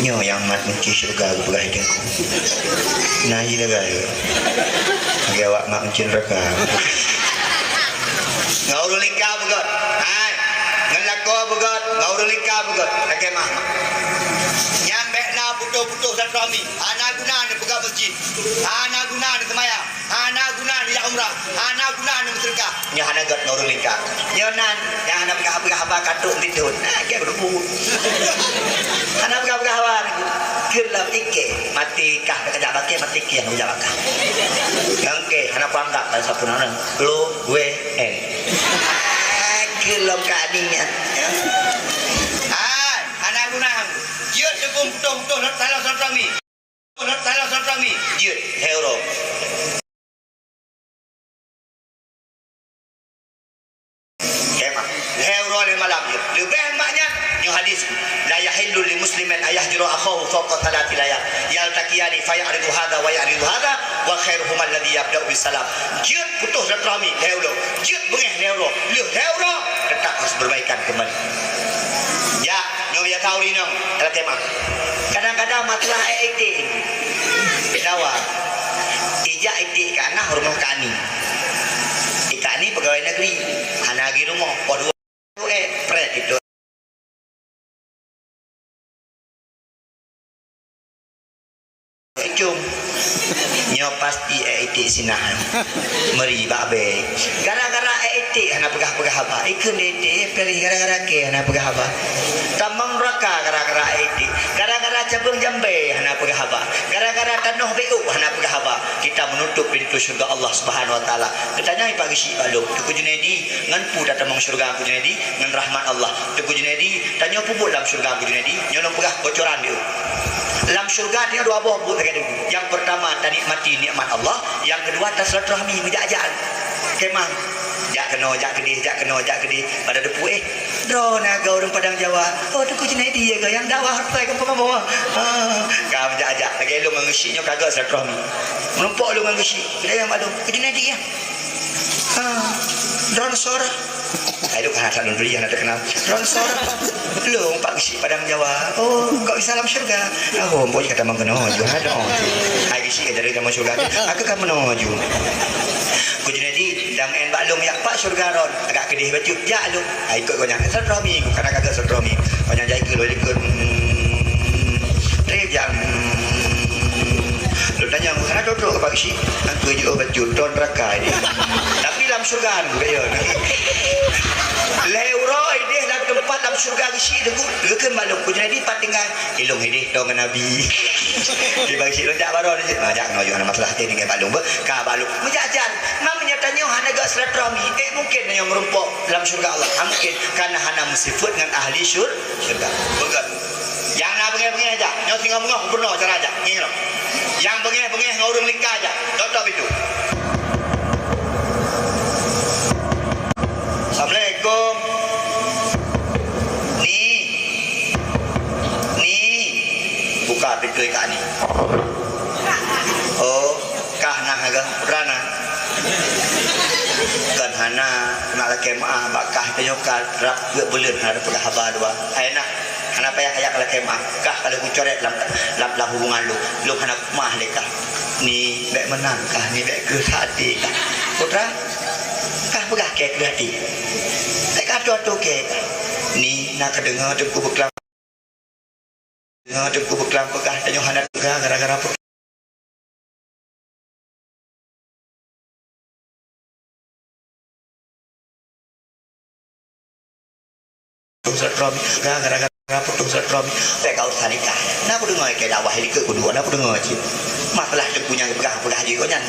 nyoe nyang mat kunci syeuruga geupeugah ideh ku. Nah, iya gai. Lagèe awak mat kunci neuraka. Ngon ureueng lingka beugöt. Hai. Ngon lakoe beugöt, ngon ureueng lingka beugöt. Lagèe mah. Nyang bèk na putôh-putôh silaturahmi. Hana guna neupeugah masjid. Hana guna neuseumayang. Hana guna neujak umrah, hana guna neuseudeukah. Nyoe hana gét ngon ureueng lingka. Nyoe nan, nyang hana peugah-peugah haba katrok ditun. Nah, gét beureubu. Hana peugah-peugah haba. Keu lom ikèe, maté kah, ka jak bakèe, maté kèe, ka jak bakah. Nyang kèe, hana kuanggap pada sapeue na. Lo, we, en. Keu lom ka ading nyan. Hai, hana guna. Jeuet deungon putôh-putôh, salah silaturahmi. Salah silaturahmi jeuet lhèe uroe. Kemah. Lhèe uroe lhèe malam jeuet. Leubeh mak nyan, nyoe hadis. La yahillu li muslimin an yahjura akhahu fawqa thalathi layal. Yaltaqiyani faya'ridu hadza wa ya'ridu hadza wa khairuhuma alladzi yabda'u bis salam. Jeuet putôh silaturahmi lhèe uroe. Jeuet beungèh lhèe uroe. Lheueh lhèe uroe, teutap harus berbaikan kembali. Ya, nyoe biasa ureueng inong, dalam kemah. Kadang-kadang masalah ék iték. Dawa. Ijak iték keu aneuk rumoh keu ani. Keu ani pegawai negeri. Hana lagi rumoh. Poh dua ék, prèt itu. Icum. Nyoe pasti ék iték sinah. Meuri bak abée. Gara-gara ék iték hana peugah-peugah haba. Ikheun lé iték, peurih gara-gara kèe hana peugah haba. Tamong neuraka gara-gara ék iték. Gara-gara cabeueng jambé hana peugah haba. Gara-gara tanoh béuk hana peugah haba. Kita menutup pintu syurga Allah Subhanahu wa Taala. Geutanyoe Pak Geuchik Pak Lôn, Teungku Junaidi, ngon peue tatamong syurga Teungku Junaidi? Ngon rahmat Allah. Teungku Junaidi, tanyoe peubuet lam syurga Teungku Junaidi, nyoe lôn peugah bocoran di. Lam syurga tanyoe dua boh buet lagèe Teungku. Nyang peurtama, tanikmati nikmat Allah. Nyang keudua, tasilaturahmi, meujak-jak. Kemah. Jak keunoe, jak keudeh, jak keunoe, jak keudeh. Pada teupeu, eh, droeneuh ureueng Padang Jawa. Oh, Teungku Junaidi ya, nyang dakwah rupai kampung Amoe. Ah, ka meujak-jak. Lagèe lôn ngon Geuchik nyoe ka gèt silaturahmi. Meurumpok lôn ngon Geuchik. Geutanyoe maklum. Teungku Junaidi ya. Ah, droeneuh Sora. Hai, lôn ka that lôn turi, hana teukeunal. Droeneuh Sora. Lôn Pak Geuchik Padang Jawa. Oh, kok bisa lam syurga? Oh, mbok ka tamong keunoe ju, ha, doh. Hai, Geuchik ka jadi tamong syurga. Aku ka meunoe ju. Ku Junaidi, dang en bak lôn, jak pat syurga ron. Agak keudeh bacut, jak lôn. Hai, ikot gobnyan. Silaturahmi, kadang ka gèt silaturahmi. Gobnyan jai keu lôn, ikot. Hmm. Trép jak. Hmm. Lôn tanyong, "Hana trok-trok keu Pak Geuchik?" "Nyan keuh jeuet bacut, droeneuh neuraka nyan." Tapi lam syurga nyan keuh, ya. Lhèe uroe ideh lam teumpat lam syurga Geuchik Teungku, geukheun bak lôn, "Ku Junaidi pat tinggai?" "Ilôn ideh tô ngon Nabi." Di Pak Geuchik lôn jak baroe, "Ah, jak keunoe ju, hana masalah, teuh tinggai bak lôn beuh." Ka bak lôn. Meujak-jak, meunyoe tanyoe hana gèt silaturahmi, eh, mungken tanyoe meurumpok lam syurga Allah? Hana mungken, karena hana meusifeuet ngon ahli syur-, syurga. Beugèt. Nyang na beungèh-beungèh jak. Nyoe singoh beungoh gubernur cara jak. Ngieng lom. Nyang beungèh-beungèh ngon ureueng lingka jak. Tôp-tôp pintoe. Assalamualaikum. Ni. Ni. Buka pintoe kak ni. Oh, kah nah agam. Rana. Kan hana, nak lakèe meuah, bak kah tanyoe ka rab buleuen hana peugah haba dua. Ai nah. Hana payah kajak lakée meu'ah, kah ka lheueh kucoret lam, lam, lam hubungan lôn. Lôn hana kupeumeu'ah lé kah. Ni, bék meunan kah, ni bék keuh sa até kah. Putra, kah peugah kée keuh até. Bék kah atoe-atoe kée kah. Ni, na kadeungoe teungku beuklam. Deungoe teungku beuklam peugah tanyoe hana teuga gara-gara putus silaturahmi, gara-gara putus silaturahmi. Bék kah urusan nikah. Na kudeungoe kée dakwah likot keudua, na kudeungoe cit. Masalah teungku nyang peugah-peugah jih, nyan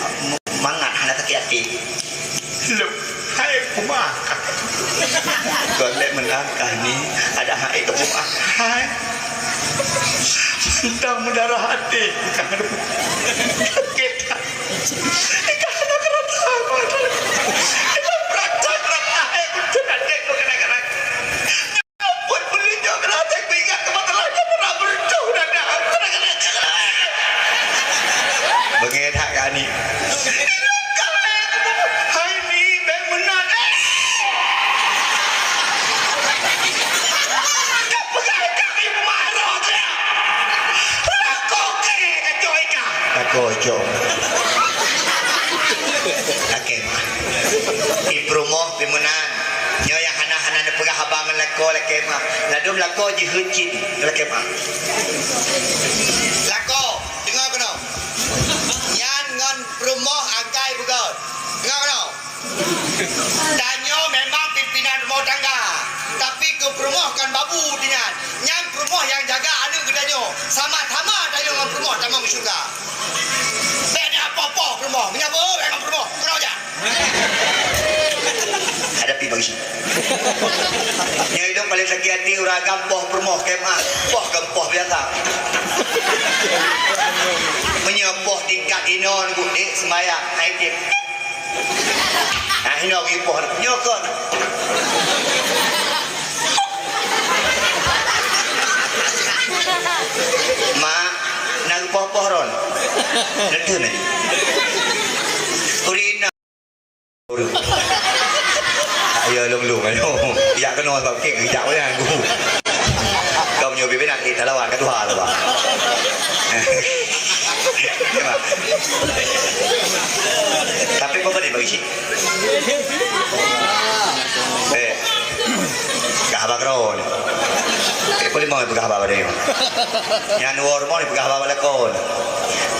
mangat hana sakét até. Lôn, hai kumaha? Kon lé meunan kah ni, ada hai kumaha? Hai. Teuntang meudarah até, kah. Sakét. Kah hana keurasa, kah hana keurasa. Kah berat, berat, hai, beutôi até ku kadang-kadang. Buet buleuen nyoe keunoe, teuingat keu masa lalu, pernah beureutoh dada. Beungéh that kah ni. Hai ni, bék meunan, eh! Ka peugah kah ibu maroh kah? Lakoe kah, kacok ikah. Lakoe cok. Lakée meu'ah. Ih, peurumoh, pi meunan. Nyoe nyang hana-hana neupeugah haba ngon lakoe lakée meu'ah. Ladôm lakoe jeuhet cit, lakée meu'ah. Lakoe, deungoe keunoe. Nyan ngon peurumoh angkai beugöt. Deungoe keunoe. Tanyoe memang pimpinan rumoh tangga, tapi keu peurumoh kon babu di nyan. Nyan peurumoh nyang jaga aneuk geutanyoe. Sama-sama tanyoe ngon peurumoh tamong syeuruga. Bék neupoh-poh peurumoh. Meunyoe beu, bék ngon peurumoh. Keunoe jak. Hadapi bagi. Nyoe ilong paléng sakét até ureueng agam poh peurumoh kée meu'ah. Poh kon poh biasa. Meunyoe poh tingkat inoe nunggu dek seumayang, hai, Cip. Nah, inoe geupoh nyoe kon. Mak, na geupoh-poh ron. Neuteuh na. Ureueng inong. Ureueng. Tak ya lông-lông ayo. Yak keunoe sabab kek geujak nyan. Kaum nyoe bibit nak kita lawan ka tuha tu, bah. Tapi kau tadi bagi sih. Eh, peugah haba keudroe. Eh, peue limong peugah haba bak tanyoe. Nyan dua rumoh ni peugah haba bak lakoe.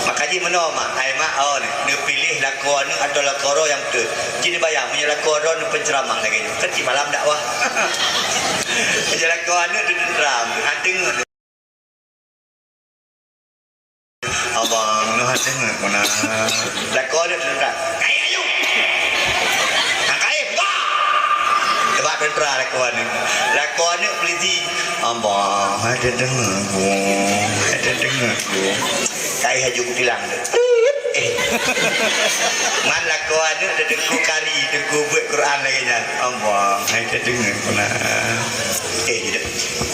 Maka jih meunoe, mak, ai mak, oh, ni, neupiléh lakoe aneuk atau lakoe droe nyang beutôi. Jih neubayang, meunyoe lakoe droe neupeuceuramah lagèe nyoe. Kan cit malam dakwah. Meunyoe lakoe aneuk teuteuntram, hana teungeut. Abang, noh hana teungeut, meunan. Lakoe aneuk teuteuntram. Kayèe ayue. Nah, kayèe, bah! Coba teuteuntram lakoe aneuk. Lakoe aneuk polisi. Abang, hana teungeut, Bu. Hana teungeut, Bu. Kayèe haju kutilang. Eh. Man lakoe aneuk teungku kari, teungku beuet Quran lagèe nyan. Abang, hana teungeut, meunan. Eh, tidak.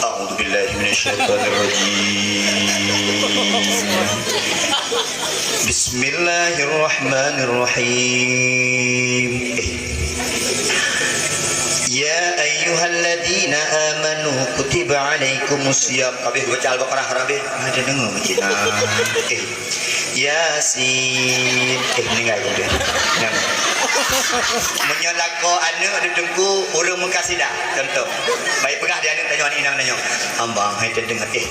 A'udzubillahi minasyaitonirrajim. Bismillahirrahmanirrahim. Eh. Ya ayyuhalladzina amanu kutiba alaikumus siyam. Kabeh baca Al-Baqarah, kabeh. Ada dengar macam mana? Eh. Yasin. Eh, meninggai kemudian. Nah. Meunyoe lakoe aneuk di teungku ureueng meukasideh, contoh. Baik peugah di aneuk tanyoe, aneuk inong tanyoe. Abang, hai teungeut, eh.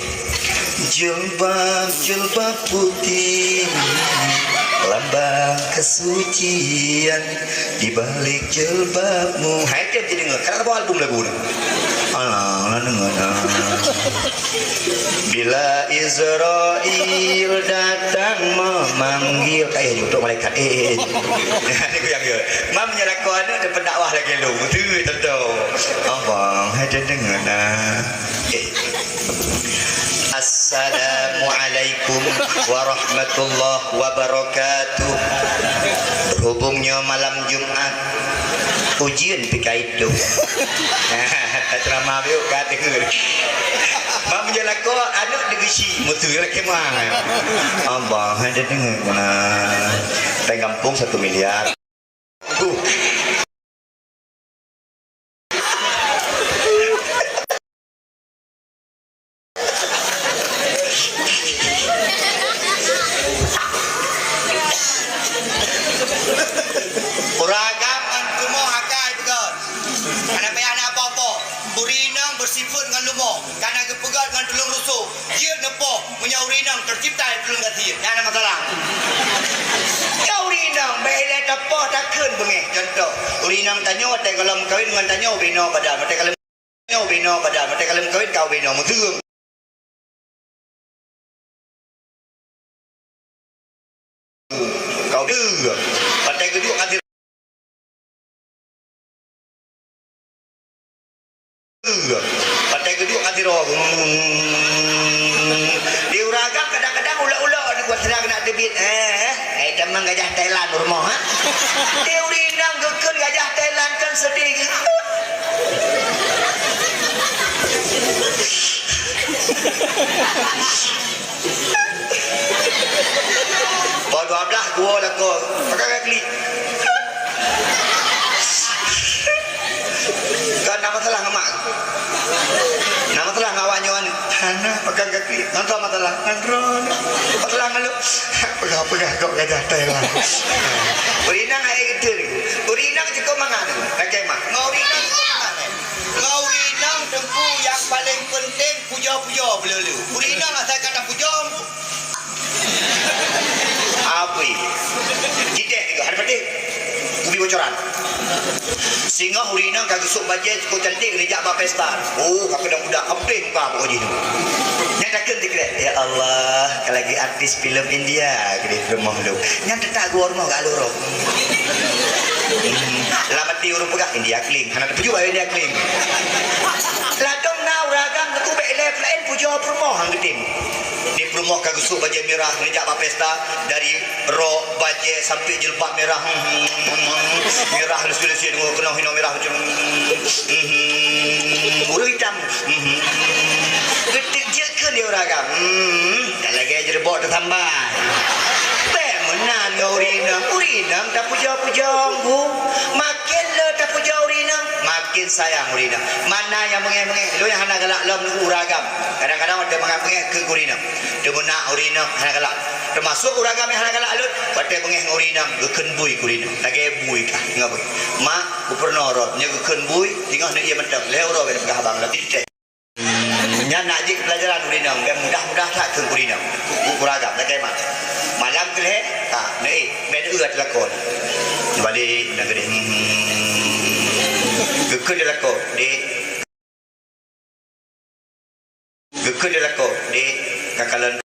Jilbab, jilbab putih, lambang kesucian di balik jilbabmu. Hai teungeut, karena bawa album lagu ni. Alah, alah, deungoe, nah. Bila Israel datang memanggil, kayèe jeuet malaikat. Eh, eh, eh. Ni ku nyang ya. Mam nyang lakoe aneuk teupeudakwah lagèe lôn. Beutôi, tonton. Abang, hai teungeut, nah. Eh. Assalamualaikum warahmatullahi wabarakatuh. Berhubung nyoe malam Jumat, ujeuen pih ka itôh. Ceramah biôk ka deungö. Mak meunyoe lakoe aneuk deungö si, mutu lagèe mang. Abang, hai deungö, nah. Pèng gampông satu miliar. Uh. Ngon tuleueng rusoh, jeuet neupoh, meunyoe ureueng inong teucipta tuleueng gasien. Nyan na masalah. Nyoe ureueng inong, bèk ilèe tapoh takheun beungèh. Contoh, ureueng inong tanyoe watèe gohlom kawin ngon tanyoe ubé inoe padan, watèe gohlom, inoe ubé inoe padan, watèe gohlom kawin ka ubé inoe meuteung. Kau deuh. Patai geuduek ka sidroe. Patai geuduek ka sidroe. Di ureueng agam kadang-kadang ulok-ulok di buat sidang nak teubiet. Eh, eh, tamong gajah Thailand rumoh, ha? Di ureueng inong geukheun gajah Thailand kan seudeh. Poh dua blah geuwoe lakoe, pakon ka klik. Kan na masalah ngon mak. Na masalah ngon awak nyoe. Hana, pakon ka klik. Ngon droe masalah. Ngon droe. Masalah ngon lôn. Peugah-peugah kok gajah Thailand. Ureueng inong hai geuteun. Ureueng inong cukôp mangat. Lakèe mak. Ngon ureueng inong cukôp mangat. Ngon ureueng inong teungku nyang paleng peunténg pujoe-pujoe beuleu-leu. Ureueng inong asai ka tapujoe. Apui. Jideh juga, ada pedih. Ubi bocoran. Singoh ureueng inong ka geusok bajèe cukôp cantik, geujak bak pesta. Oh, ka keudong budak, ka putih muka pokok jih tu. Nyan takheun sikrek, "Ya Allah, ka lagèe artis filem India," geudeh rumoh lôn. Nyan teutap geuwoe rumoh gak alurok. Hmm. Lam até ureueng peugah, "India kling." Hana teupeujeuet India kling. Ladôm na ureueng agam teungku bèk ilèe peulaén pujoe peurumoh han geutem. Di peurumoh ka geusok bajèe mirah, geujak bak pesta, dari rok, bajèe, sampai jilbab mirah. Hmm, hmm, hmm, hmm. Mirah leusi-leusi, deungoe keunoe hinoe mirah. Hmm, hmm, hmm. Ureueng itam. Hmm, hmm, hmm. Geuteuk jeuet keu di ureueng agam. Hmm, ka lagèe jeureubok teusambai. Bèk meunan ngon ureueng inong. Ureueng inong tapujoe-pujoe, Gung. Makin le tapujoe ureueng inong, makin sayang ureueng inong. Mana nyang beungèh-beungèh, lôn nyang hana galak lom nunggu ureueng agam. Kadang-kadang watèe mangat beungèh keu ureueng inong. Teuma na ureueng inong hana galak. Teumasuk ureueng agam nyang hana galak lôn, watèe beungèh ngon ureueng inong, geukheun bui keu ureueng inong. Lagèe bui kah, ingat bui. Mak, geupurunoe rot, nyoe geukheun bui, singoh neuk ié mantong. Lhèe uroe bèk peugah abang lom. Nyan nak jeuet pelajaran ureueng inong, dan mudah-mudah that keu ureueng inong. Ku-, ku-, kuragam, lakèe mak. Malam keu lhèe, ha, neuéh, bèk neueu ateueh lakoe. Neubalek, neugeudeh, hmm. Geukheun di lakoe, "Dek." Geukheun di lakoe, "Dek, ka kalon."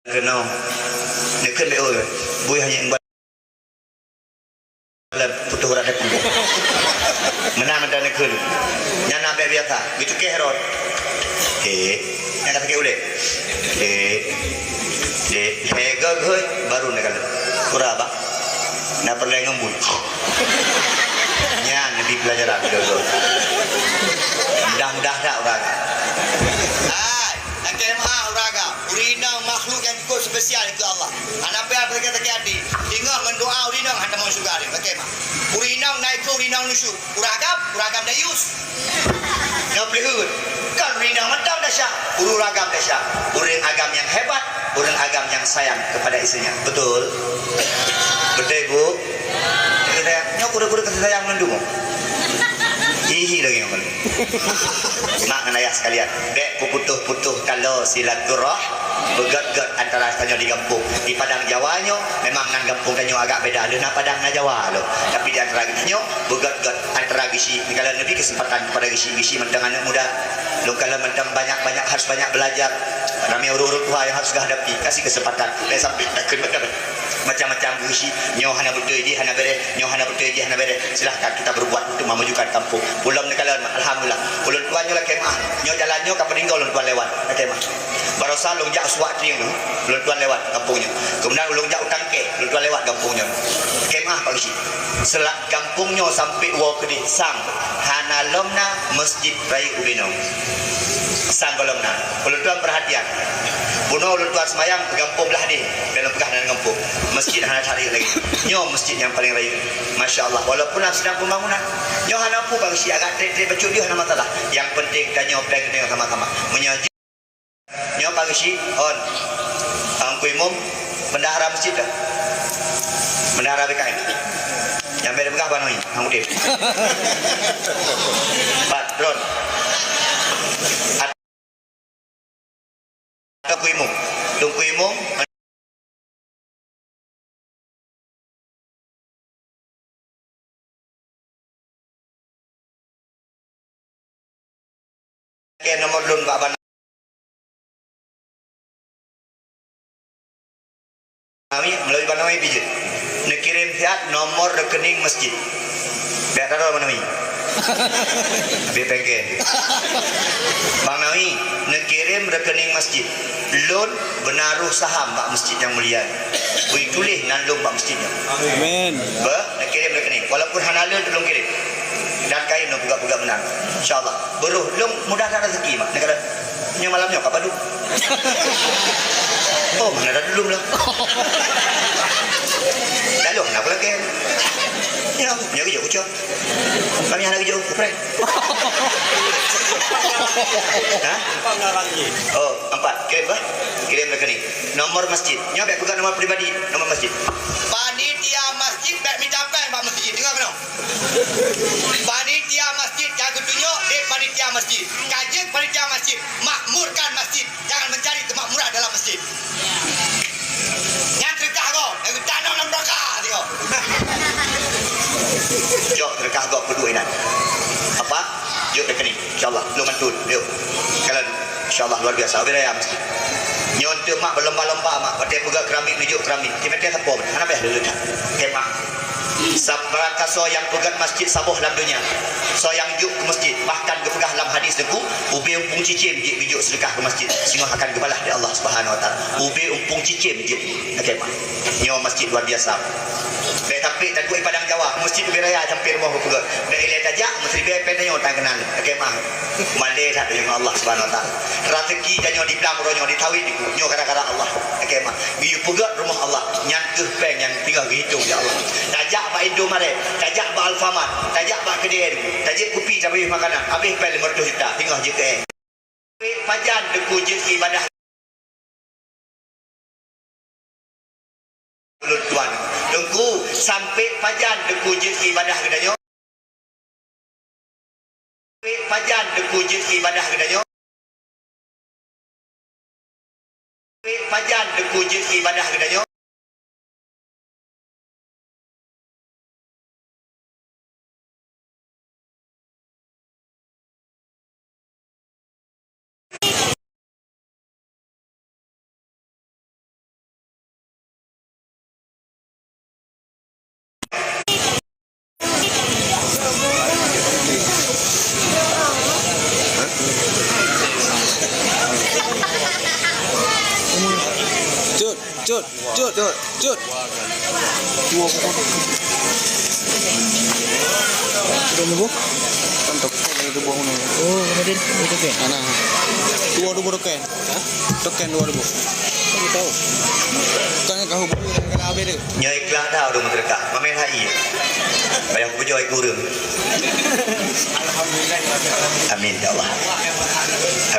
Keunoe, neukheun bèk oi, bui hana nyang ba-, lom putôh urat teungku. Meunan mantong neukheun. Nyan na bèk biasa, geucukeh rot. Dek, nyan ka sakét ulèe. Dek, dek, lhèe goe, goe, baru neukalon. Kura bah. Na peureulèe ngon bui. Nyan neubi pelajaran keu droe. Mudah-mudah that ureueng agam. Hai, lakèe meu'ah ureueng agam. Ureueng inong makhluk nyang cukôp spesial keu Allah. Hana payah sakét-sakét até. Ingat ngon doa ureueng inong hana tamong syeuruga. Lakèe meu'ah. Ureueng inong na ikôt ureueng inong nusut. Ureueng agam, ureueng agam dayus. Nyoe peuleuheut. Kon ureueng inong mantong dasya, ureueng agam dasya. Ureueng agam nyang hebat, ureueng agam nyang sayang kepada istrinya. Betul? Betul, Ibu? Nyoe kuda-kuda kasih sayang mandum. Hihi lagi nyoe. Mak ngon ayah sekalian, bèk peuputoh-putoh taloe silaturah-, beugöt-göt antara tanyoe di gampông. Di Padang Jawa nyoe memang nan gampông tanyoe agak beda, lheueh na Padang na Jawa lom. Tapi di antara geutanyoe beugöt-göt antara geuchik. Neukalon neubi keuseumpatan kepada geuchik, geuchik mantong aneuk muda. Lôn kalon mantong banyak-banyak, harus banyak belajar. Ramè ureueng-ureueng tuha nyang harus geuhadapi. Kasih keuseumpatan. Bèk sampai takheun macam-macam geuchik. Nyoe hana beutôi jih, hana bèrèh. Nyoe hana beutôi jih, hana bèrèh. Silahkan kita berbuat untuk memajukan kampung. Ulôn neukalon, alhamdulillah. Ulôn tuan nyoe lakèe meu'ah. Nyoe jalan nyoe ka peutinggai ulôn tuan lewat. Lakèe meu'ah. Barosa lôn jak suwak trieng tu, ulôn tuan lewat gampông nyoe. Kemudian ulôn jak u tangkèe, ulôn tuan lewat gampông nyoe. Lakèe meu'ah Pak Geuchik. Seulat gampông nyoe sampai woe keudeh sang hana lom na masjid rayeuk ubé nyoe. Sang gohlom na. Ulôn tuan perhatian. Bunoe ulôn tuan seumayang gampông blah deh, dalam peugah dalam gampông. Masjid hana that rayeuk lagi. Nyoe masjid nyang paleng rayeuk. Masya Allah, walaupun sedang pembangunan. Nyoe hana peue Pak Geuchik, agak trép-trép bacut jih hana masalah. Nyang penting tanyoe péng tanyoe sama-sama. Meunyoe Nyoe Pak Geuchik, on. Teungku Imum, Bendahara masjid dah. Bendahara B K M. Nyang bèk peugah Bang Nawi, Bang Udin. Pat, Ron. Teungku Imum. Teungku Imum. Oke, nomor lôn bak Bang Nawi, meulalu Bang Nawi pih jeuet. Neukirém siat nomor rekening masjid. Bèk taro Bang Nawi. Bèk pengke. Bang Nawi, neukirém rekening masjid. Lôn beunaroh saham bak masjid nyang mulia. Beu tuléh nan lôn bak masjid nyoe. Amin. Beuh, neukirém rekening. Walaupun hana lé, lôn kirém. Dan kain lôn peugah-peugah meunan. Insya Allah. Beuroh lôn mudah that rezeki, mak. Neukira, nyoe malam nyoe ka padum. Oh, mana dah dulu lah. Lalu, kenapa lagi? Ya, nyoe geujok ucok. Kami hana geujok, kupreh. Hah? Oh, empat. Kirim bah. Kirim rekening. Nomor masjid. Nyoe bèk peugah nomor pribadi, nomor masjid. Panitia masjid bèk mita péng bak masjid. Deungö keunoe. Panitia masjid nyang geutunyok lé panitia masjid. Ka jeuet panitia masjid makmurkan masjid. Jangan mencari kemakmuran dalam masjid. Nyan seudeukah gob, nyang geutanam lam neuraka teuh. Jok seudeukah gob keudua inan. Apa? Jok rekening. Insya Allah, lôn bantu. Yuk. Kalian, insya Allah, luar biasa. Ubé raya masjid. Nyoe teuk mak beulomba-lomba mak. Watèe peugöt keramik, neujok keramik. Kimeutèe sapo, hana payah lé that. Kemah. Sabarang kasoe nyang peugöt masjid saboh lam donya, soe nyang jok keu masjid, bahkan geupeugah lam hadis Teungku, ubé umpung cicém jeuet geujok seudeukah keu masjid, singoh akan geubalah lé Allah Subhanahu Wa Taala. Ubé umpung cicém jeuet. Oke, mah. Nyoe masjid luar biasa. Bèk sampai taduek di Padang Jawa, masjid ubé raya sampai rumoh geupeugöt. Bèk ilèe tajak, meusiribèe pèng tanyoe tan keunan. Oke, mah. Malèe that deungon Allah Subhanahu Wa Taala. Raseuki tanyoe di blang uroe nyoe, di sawét di ku, nyoe gara-gara Allah. Oke, mah. Geuyue peugöt rumoh Allah, nyan keuh pèng nyang tinggai geuhitông, ya Allah. Tajak bak Indomaret, tajak bak Alfamart, tajak bak keudè, tajak kupi, tabri makanan, habéh pèng lima ratus juta, tinggai jeuet keu èng. Pajan Teungku jeuet ibadah ulôn tuan. Teungku, sampai pajan Teungku jeuet ibadah geutanyoe? Pajan Teungku jeuet ibadah geutanyoe? Pajan Teungku jeuet ibadah geutanyoe? Cut, cut, cut, cut, cut. Sudah nunggu? Kan tok, kan ada buah mana? Oh, kemudian itu kan. Mana? Dua ribu token. Hah? Token dua ribu. Aku tahu. Kan kau hubungi dengan kena habis tu. Nyoe ikhlas dah ureueng meuseudeukah. Mamèh hai. Payah kujoe ku ureueng. Alhamdulillah. Amin ya Allah.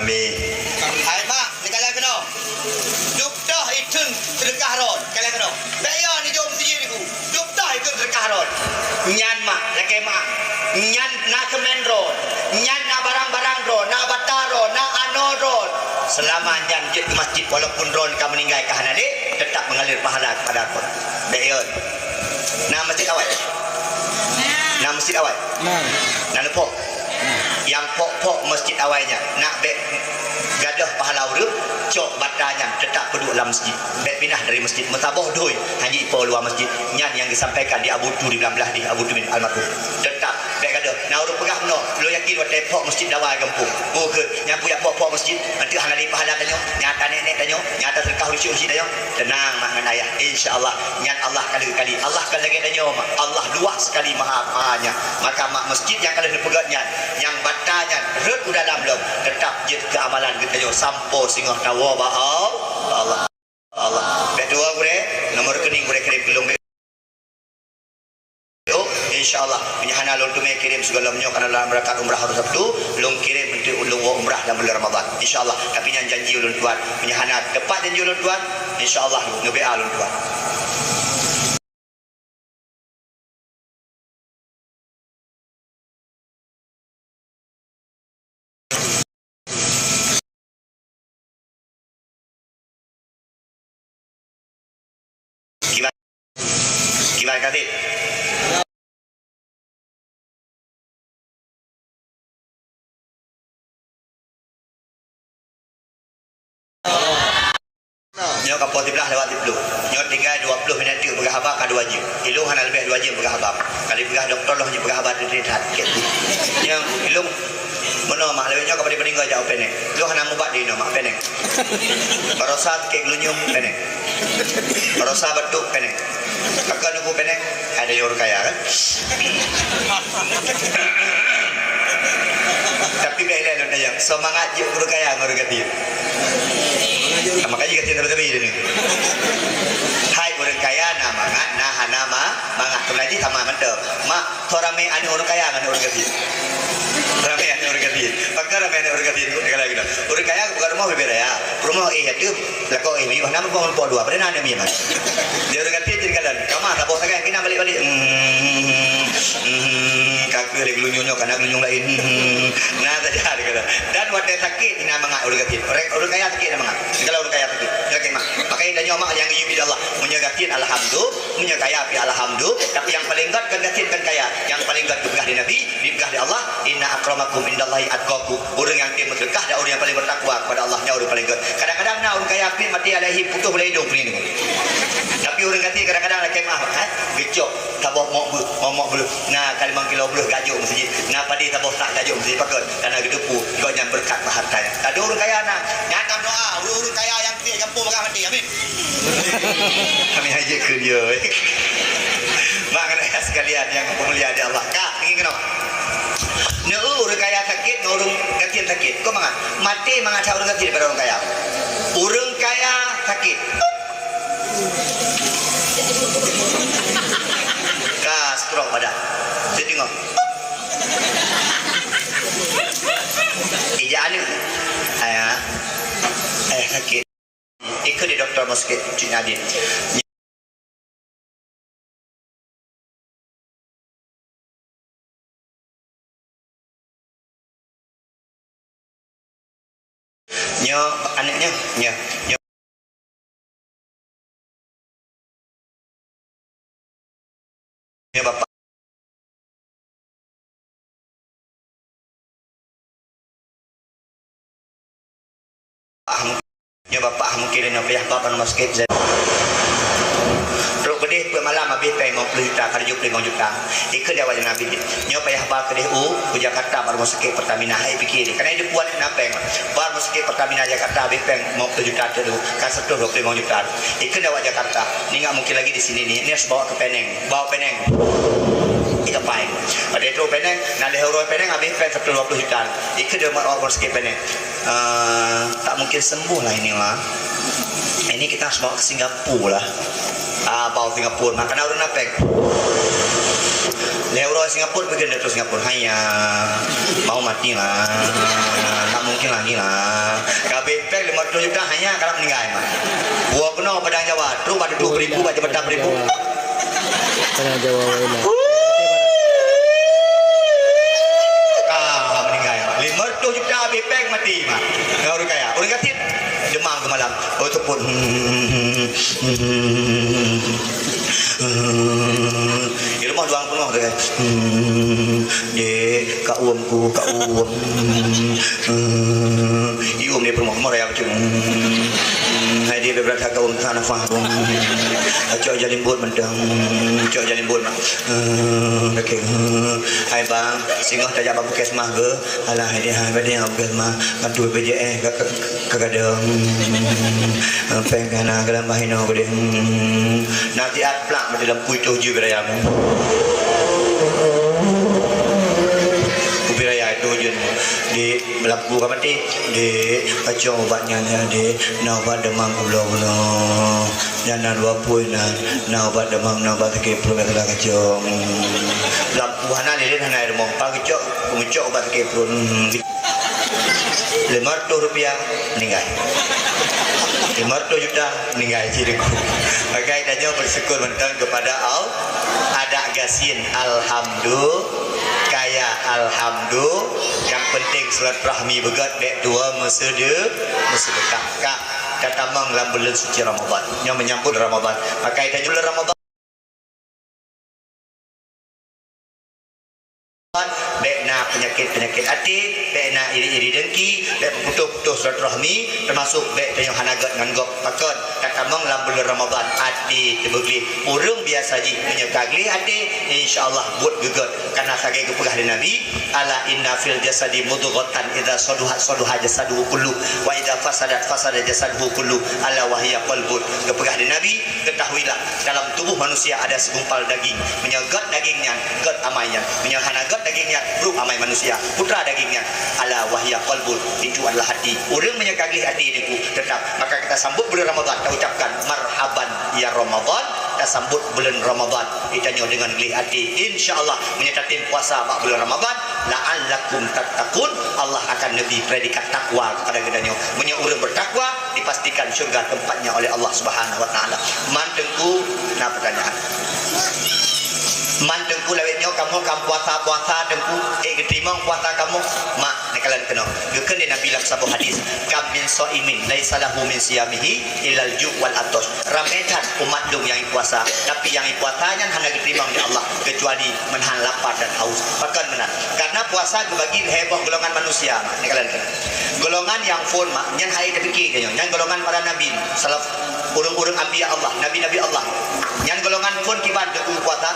Amin. Hai mak, ni kalian kena. Duk toh ikheun seudeukah rot, kalian kena. Bèk yo neujok meuseujid niku. Duk toh ikheun seudeukah rot. Nyan mak, lakèe mak. Nyan na seumén rot. Nyan na barang-barang rot, na bata rot, na anoe rot. Seulama nyan jeuet keu masjid, walaupun rot ka meuninggai ka hana lé, teutap mengalir pahala kepada rot. Bèk yo. Na masjid awai? Na masjid awai? Na. Na neupok? Na. Nyang pok-pok masjid awai nyan, nak bèk gadôh pahala ureueng, cok bata nyan teutap peuduek lam masjid. Bèk pinah dari masjid. Meusaboh doi hana jipo luwa masjid. Nyan nyang geusampaikan di Abu Tu di Blang Blaih di Abu Tu bin almarhum. Teutap bèk gadôh. Na ureueng peugah meunoe, lôn yakin watèe pok masjid di awai gampông. Bukon, nyang peugah pok-pok masjid, nanti hana lé pahala tanyoe, nyata nèk-nèk tanyoe, nyata seudeukah ureueng syik masjid tanyoe. Teunang mak ngon ayah, insya Allah nyan Allah ka lheueh kali. Allah ka lagèe tanyoe mak. Allah luwah sekali maha, mahanya. Maka mak masjid nyang ka lheueh neupeugöt nyan, nyang bata nyan rhot u dalam lom, teutap jeuet keu amalan geutanyoe sampoe singoh tawoe bak Allah. Allah. Bèk tuwoe gurèe, nomor rekening gurèe kirém keu lôn bèk. Insya Allah, meunyo hana lôn teumé kirém sigohlom nyoe karena dalam rangka umrah hari Sabtu, lôn kirém untuk lôn woe umrah lam bulan Ramadan. Insya Allah, tapi nyan janji ulôn tuan. Meunyo hana teupat janji ulôn tuan, Insya Allah, neubi a lôn tuan. Kiban, kiban kasih. Nyoe ka poh siblaih lewat siploh. Nyoe tinggai dua ploh minit teuk peugah haba ka dua jeuem. Ilong hana leubeh dua jeuem peugah haba. Kali peugah dokto lôn hana peugah haba teuh that. Nyoe ilong meunoe mak lewat nyoe ka padé meuninggai jak u Penang. Lôn hana mubat di inoe mak Penang. Barosa sakét geulunyueng Penang. Barosa batuk Penang. Kakak nunggu Penang, ada yang orang kaya kan? Tapi bèk ilèe lôn tanyong, semangat jeuet ureueng kaya ngon ureueng gasien. Makajih gasien sabe-sabe teuh ni. Hai ureueng kaya na mangat, na hana ma-, mangat. Keunan jih sama mantong. Mak, soe ramè aneuk ureueng kaya ngon aneuk ureueng gasien? Ramè aneuk ureueng gasien. Pakon ramè aneuk ureueng gasien? Ureueng kaya buka rumoh bibit raya. Rumoh éh ateueh. Lakoe, eh, miyueb hana meubong rumpok dua, padahai na aneuk miyueb. Di ureueng gasien jeuet kalon. Kama saboh sagai, pih na balek-balek. Hmm, hmm, ka keuh lé geulunyueng nyoe, ka na geulunyueng laén. Hmm, na saja dikalon. Dan watèe sakét, na mangat ureueng gasien. Ureueng, ureueng kaya sakét na mangat. Kalau ureueng kaya sakét, sakét mah. Makanya tanyoe mak nyang geuyue bak Allah. Meunyoe gasien, alhamdulillah. Meunyoe kaya pih alhamdulillah, tapi nyang paleng gèt kon gasien kon kaya. Nyang paleng gèt geupeugah lé Nabi, dipeugah lé Allah, "Inna akramakum indallahi atqakum." Ureueng nyang tém meuseudeukah dan ureueng nyang paleng beutakwa kepada Allah, nyan ureueng paleng gèt. Kadang-kadang na ureueng kaya pih maté alèh putôh boh lé idông pih nyoe. Tapi ureueng gasien kadang-kadang lakèe meu'ah, eh, geucok saboh mok beuh, mok beuh. Na ka limong kilo beuh gajok meuseujid. Na padé saboh sak gajok meuseujid pakon. Karena geuteupeue gobnyan beureukat bak harta nyan. Adak ureueng kaya na, nyan tam doa, ureueng-ureueng kaya nyang tiek gampông peugah maté. Amin. Kami aja keu dia. Mak ayah sekalian nyang mulia di Allah. Ka, ingat keunoe. Neu ureueng kaya sakét, neu ureueng gasien sakét. Kok mangat? Maté mangat that ureueng gasien daripada ureueng kaya. Ureueng kaya sakét. Ka stroke pada. Jadi ngok. Ija aneuk. Ayah. Ayah sakét. Ikut di doktor meuseukét cit nyadin. Nyoe aneuk nyoe, nyoe. Nyoe bapak. Nyoe bapak mungken nyoe payah ba ban rumah sakit. Trok keudeh peuet malam habéh péng limong ploh juta, ka tujoh ploh limong juta. Ikheun di awak Nabi, nyoe payah ba keudeh u, u Jakarta bak rumah sakit Pertamina. Hai pikir, karena di puan na péng. Ba rumah sakit Pertamina Jakarta habéh péng limong ploh juta tu, ka seratus dua puluh lima juta. Ikheun di awak Jakarta, ni nggak mungkin lagi di sini ni. Ini harus bawa ke Penang. Bawa Penang. Ika pai. Pada itu Penang, na lhèe uroe Penang habéh péng seratus dua puluh juta. Ikheun di awak rumah sakit Penang. Eh, tak mungkin sembuh lah ini mah. Ini kita harus bawa ke Singapura lah. Ah, bawa Singapura. Makanan ureueng na péng. Lhèe uroe Singapura, pergi dia terus Singapura. Hanya mau mati lah. Tak mungkin lagi lah. Habéh péng lima ratus juta hanya kalau meninggal mah. Buah kena Padang Jawa, terus bak dua ribu, bak Jabatan Beribu. Padang Jawa. Ah, meninggal. Lima ratus juta habéh péng mati mah. Ngon ureueng kaya. Ureueng gasien demam keumalam. Oh, teupot. Di rumoh duang peunoh deh. Dek, ka uem ku, ka uem. Ium di peurumoh-rumoh raya bacut. Hai dia berat ka uem sana fah. Cok jalimbot mantong. Cok jalimbot mah. Hai bang, singoh tajak bak puskesmas ke? Alah, hai dia, hai dia puskesmas. Bantu B P J S ka, ka, ka gadong. Péng ka na ka lambah inoe keudeh. Nasihat plak meuti lam kui toh ju biraya mu. Ku biraya toh ju. Di lampu ka mati. Dek, kacok ubat nyan, nyan, Dek. Na ubat demam keu bloe bunoe. Nyan na dua pui na. Na ubat demam, na ubat sakét pruet, na kacok. Lampu hana lilin, hana air rumoh. Pageucok, geucok ubat sakét pruet. Hmm. Lima ratus rupiah, meninggai. Lima ratus juta, meninggai cit Teungku. Maka tanyoe bersyukur mantong kepada Allah. Adak gasien, alhamdulillah. Kaya, alhamdulillah. Nyang penting silaturahmi beugöt, bèk tuwo meuseude-, meuseudekah. Ka, ka tamong lam buleuen suci Ramadhan. Nyoe menyambut Ramadhan. Maka tanyoe buleuen Ramadhan. Bèk na peunyakét-peunyakét até, bèk na iri-iri dengki, bèk peuputoh-putoh silaturahmi, teumasok bèk tanyoe hana gèt ngon gob. Pakon? Ka tamong lam buleuen Ramadhan, até teubeugleh. Ureueng biasa jih meunyoe ka gleh até, insya Allah buet geugèt. Karena lagèe geupeugah lé Nabi, "Ala inna fil jasadi mudghatan, idza saluhat saluhal jasadu kulluh, wa idza fasadat fasadal jasadu kulluh, ala wa hiya qalbun." Geupeugah lé Nabi, Ketahuilah, dalam tubuh manusia ada segumpal daging. Meunyoe gèt daging nyan, gèt amai nyan. Meunyoe hana gèt daging nyan, brôk amai manusia. Peue treuk daging nyan, ala wa hiya qalbun, itu adalah hati. Ureueng meunyoe ka gleh até Teungku, teutap. Maka kita sambut buleuen Ramadhan, kita ucapkan, "Marhaban ya Ramadhan." Kita sambut buleuen Ramadhan, geutanyoe deungon gleh até. Insya Allah, meunyoe tatem puasa bak buleuen Ramadhan, "La'allakum tattaqun," Allah akan neubri predikat takwa kepada geutanyoe. Meunyoe ureueng bertakwa, dipastikan syurga tempatnya oleh Allah Subhanahu wa Ta'ala. Man Teungku, na pertanyaan? Man Teungku, lawét nyoe kamoe ka puasa-puasa Teungku, ék geuteurimong puasa kamoe? Mak, neukalon keunoe. Geukheun lé Nabi lam saboh hadis, "Kam min shaimin laisa lahu min siyamihi illal ju' wal 'athas." Ramé that umat lôn nyang puasa, tapi nyang puasa nyan hana geuteurimong lé Allah, keucuali meuhan lapar dan haus. Pakon meunan? Karena puasa geubagi lhèe boh golongan manusia, Mak. Neukalon keunoe. Golongan nyang phôn, Mak, nyan han ék tapike tanyoe. Nyan golongan para nabi, salaf, ureueng-ureueng anbiya Allah, nabi-nabi Allah. Nyan golongan phôn kiban Teungku puasa,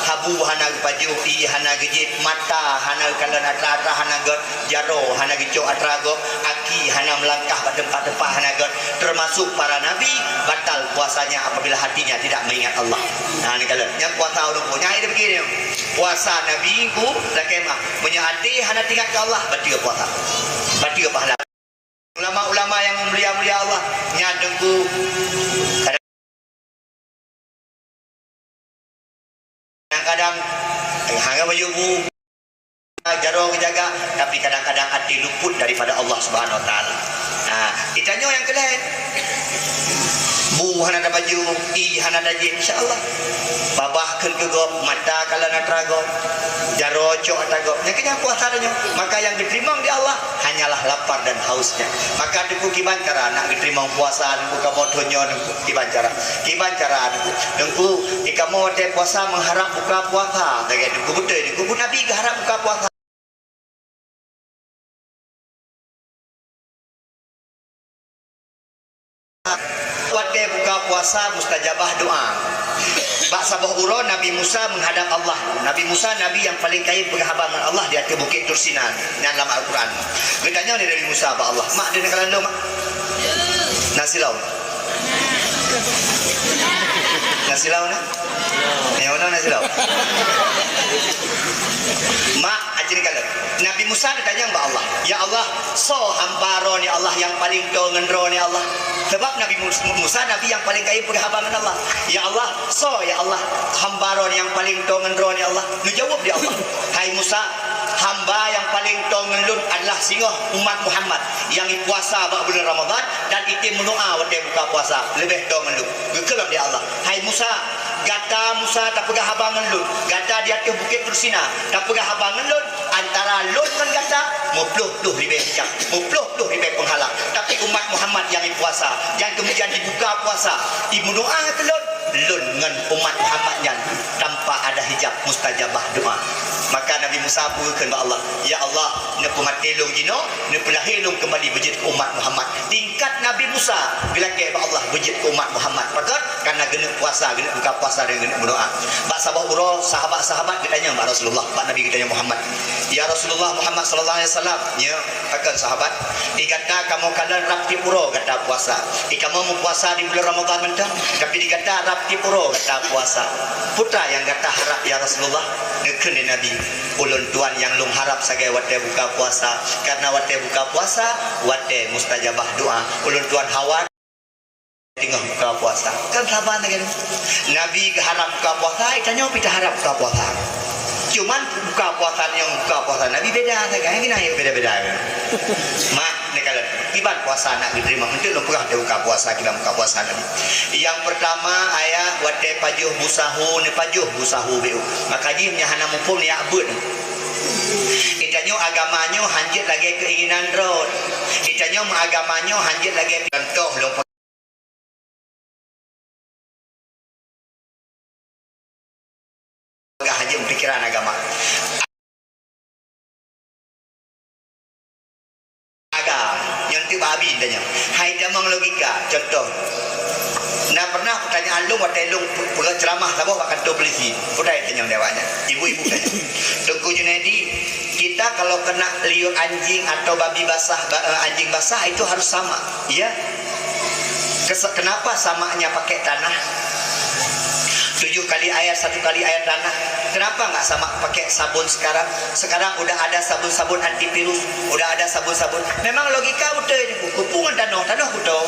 habu hana geupajoh, ié hana geujieb, mata hana geukalon atra-atra hana gèt, jaroe hana geucok atra gob, aki hana meulangkah bak teumpat-teumpat hana gèt, termasuk para nabi, batal puasanya apabila hatinya tidak mengingat Allah. Nah, neukalon. Nyan puasa ureueng phôn. Nyan han ék tapike tanyoe. Puasa Nabi Teungku lakèe meuh. Meunyoe até hana teuingat keu Allah, bateue puasa. Bateue pahala. Ulama-ulama nyang mulia-mulia Allah, nyan Teungku, kadang-kadang, eh, hana bayeue bu, jaroe geujaga, tapi kadang-kadang até luput daripada Allah Subhanahu wa Ta'ala. Nah, geutanyoe nyang keu lhèe. Bu hana tapajoh, ié hana tajieb, insya Allah. Babah kheun keu gob, mata kalon atra gob, jaroe cok atra gob. Nyan keuh nyan puasa tanyoe. Maka nyang geuteurimong di Allah hanyalah lapar dan hausnya. Maka Teungku kiban cara nak geuteurimong puasa Teungku kamoe thôn nyoe Teungku kiban cara. Kiban cara Teungku. Teungku, di kamoe watèe puasa meuharab buka puasa. Lagèe Teungku beutôi Teungku, Nabi geuharab buka puasa. Watèe buka puasa mustajabah doa. Bak saboh uroe Nabi Musa meuhadab Allah. Nabi Musa nabi nyang paleng kayém peugah haba ngon Allah di ateueh bukét Tursina. Nyan lam Al-Quran. Geutanyoe lé Nabi Musa bak Allah, "Mak, deuh neukalon lôn, Mak?" Na silau. Na silau na? Nyang mana na silau? Mak, aci neukalon. Nabi Musa geutanyong bak Allah, "Ya Allah, soe hamba Droeneuh ya Allah nyang paleng toe ngon Droeneuh ya Allah?" Sabab Nabi Mus-, Musa nabi nyang paleng kayém peugah haba ngon Allah. "Ya Allah, soe ya Allah hamba Droeneuh nyang paleng toe ngon Droeneuh ya Allah?" Neujaweueb lé Allah, "Hai Musa, hamba nyang paleng toe ngon Lôn adalah singoh umat Muhammad nyang ipuasa bak buleuen Ramadhan dan item meudoa watèe buka puasa leubeh toe ngon Lôn." Geukheun lom lé Allah, "Hai Musa, gata Musa tapeugah haba ngon Lôn, gata di ateueh bukét Tursina tapeugah haba ngon Lôn, antara Lôn ngon gata meuploh-ploh ribèe hijab, meuploh-ploh ribèe peunghalang. Tapi umat Muhammad nyang ipuasa, nyang keumudian ibuka puasa, imeudoa keu Lôn, Lôn ngon umat Muhammad nyan tanpa ada hijab, mustajabah doa." Maka Nabi Musa peugah kheun bak Allah, "Ya Allah, neupeumaté lôn jinoe, neupeulahé lôn keumbali beujeuet keu umat Muhammad." Tingkat Nabi Musa geulakèe bak Allah beujeuet keu umat Muhammad. Pakon? Karena geuneuk puasa, geuneuk buka puasa dan geuneuk meudoa. Bak saboh uroe, sahabat-sahabat geutanyong bak Rasulullah, bak Nabi geutanyoe Muhammad, "Ya Rasulullah Muhammad sallallahu alaihi wasallam," nyoe, "Pakon sahabat, di gata kamoe kalon rab tiep uroe gata puasa. Di kamoe meupuasa di buleuen Ramadhan mantong, tapi di gata rab tiep uroe gata puasa. Peue treuk nyang gata harab, ya Rasulullah?" Neukheun lé Nabi, "Ulôn tuan nyang lôn harab sagai watèe buka puasa, karena watèe buka puasa, watèe mustajabah doa. Ulôn tuan hawa teungoh buka puasa." Kan saban lagèe nyan. Nabi geuharab buka puasa, geutanyoe pih taharab buka puasa. Cuman buka puasa nyang buka puasa Nabi beda sagai, kena yang beda-beda. Mak, ni kalau kiban puasa nak diterima, untuk lom peugah dia buka puasa, kiban buka puasa Nabi. Yang pertama, ayat watée pajoh bu sahu, ni pajoh bu sahu beu. Maka jih nya hana muphom ni abut. Itanyoe agama nyoe hanjeuet lagée keinginan droe. Itanyoe agama nyoe hanjeuet lagée contoh lom peugah hanjeuet pikiran agama. Agama nyang teuba abi tanyoe. Hai tamong logika, contoh. Nah, pernah pertanyaan lôn watée lôn pe-, peugah ceramah saboh bak kantor polisi. Peugah tanyoe lewatnya. Ibu-ibu tanyoe. Teungku Junaidi, kita kalau kena liur anjing atau babi basah, ba-, eh, anjing basah itu harus sama, ya? Kes-, kenapa samaknya pakai tanah? Tujuh kali air, satu kali air tanah. Kenapa nggak samak pakai sabun sekarang? Sekarang udah ada sabun-sabun antivirus, udah ada sabun-sabun. Memang logika beutôi ni, kupu ngon tanoh, tanoh kuto.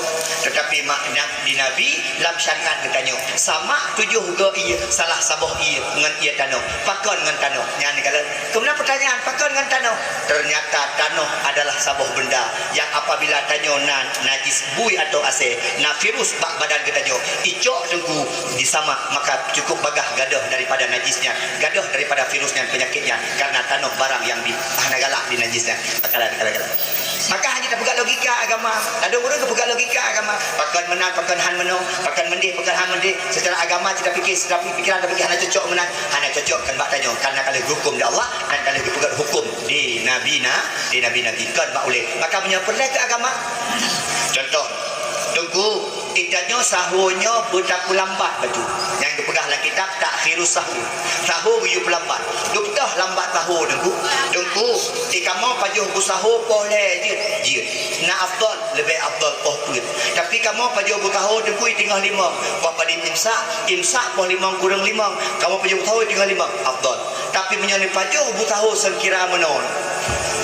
Tetapi mak-, di Nabi lam syariat geutanyoe, samak tujoh goe ie, salah saboh ie ngon ie tanoh. Pakon ngon tanoh? Nyan kalau Kemudian pertanyaan, pakon ngon tanoh? Ternyata tanoh adalah saboh benda yang apabila tanyoe na najis bui atau asée, na virus bak badan geutanyoe, icok teungku disamak, maka cukup bagah gadôh daripada najisnya, gadôh daripada virusnya, penyakitnya, karena tanoh barang yang di, hana galak di najisnya. Maka hana galak. Maka hana tapeugah logika agama. Ladôm ureuëng geupeugah logika agama. Pakon meunan, pakon han meunoe, pakon meudeh, pakon han meudeh. Secara agama kita fikir, secara pikiran kita fikir hana cocok meunan, hana cocok kan bak tanyoe. Karena ka lheueh geuhuköm di Allah dan ka lheueh geupeugah huköm di Nabi na, di Nabi-Nabi. Kon bak ulée. Maka meunyoe peureulée keu agama. Contoh, Teungku, Itanyoe sahô nyoe beutapeulambat bacut. Nyang geupeugah lam kitab Ta'khirus Sahur. Sahô geuyue peulambat. Geupeugah lambat sahô, Teungku. Teungku, i kamoe pajoh bu sahô poh lhée jeuet, jeuet. Na afdal, leubeh afdal poh peuet. Tapi kamoe pajoh bu sahô, Teungku, i teungoh limong. Poh padum imsak, imsak poh limong kureueng limong. Kamoe pajoh bu sahô i teungoh limong, afdal. Tapi meunyoe neupajoh bu sahô seukira meunoe,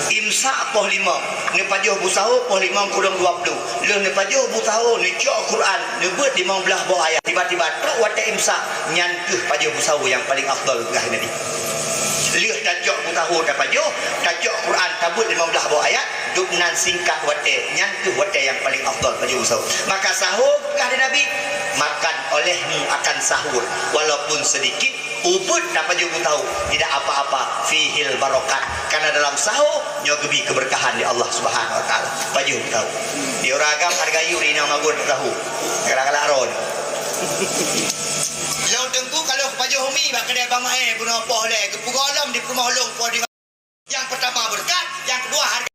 imsak poh limong, neupajoh bu sahô poh limong kureueng dua ploh, lheueh neupajoh bu sahô, neucok Quran, neubeuet limong blaih boh ayat, tiba-tiba trok watée imsak, nyan kheueh pajoh bu sahô nyang paleng afdal, peugah Nabi. Lheueh tacok bu sahô tapajoh, tacok Quran, tabeuet limong blaih boh ayat, dub nan singkat watée, nyan kheueh watée nyang paleng afdal pajoh bu sahô. Maka sahô, peugah Nabi, makan olehmu akan sahur, walaupun sedikit, Ubeuet tapajoh bu sahô, tidak apa-apa, fihil barokat. Karena dalam sahô nyoe geubi keberkahan di Allah Subhanahu wa Taala. Pajoh bu sahô. Di ureuëng agam hareuga yue rinong magun sahô. Galak-galak ron. Lôn Teungku kalau pajoh umi bak keudè Bang Maé bunoe poh lé, geupeugolom di peurumoh lôn poh di Yang pertama berkat, yang kedua harga.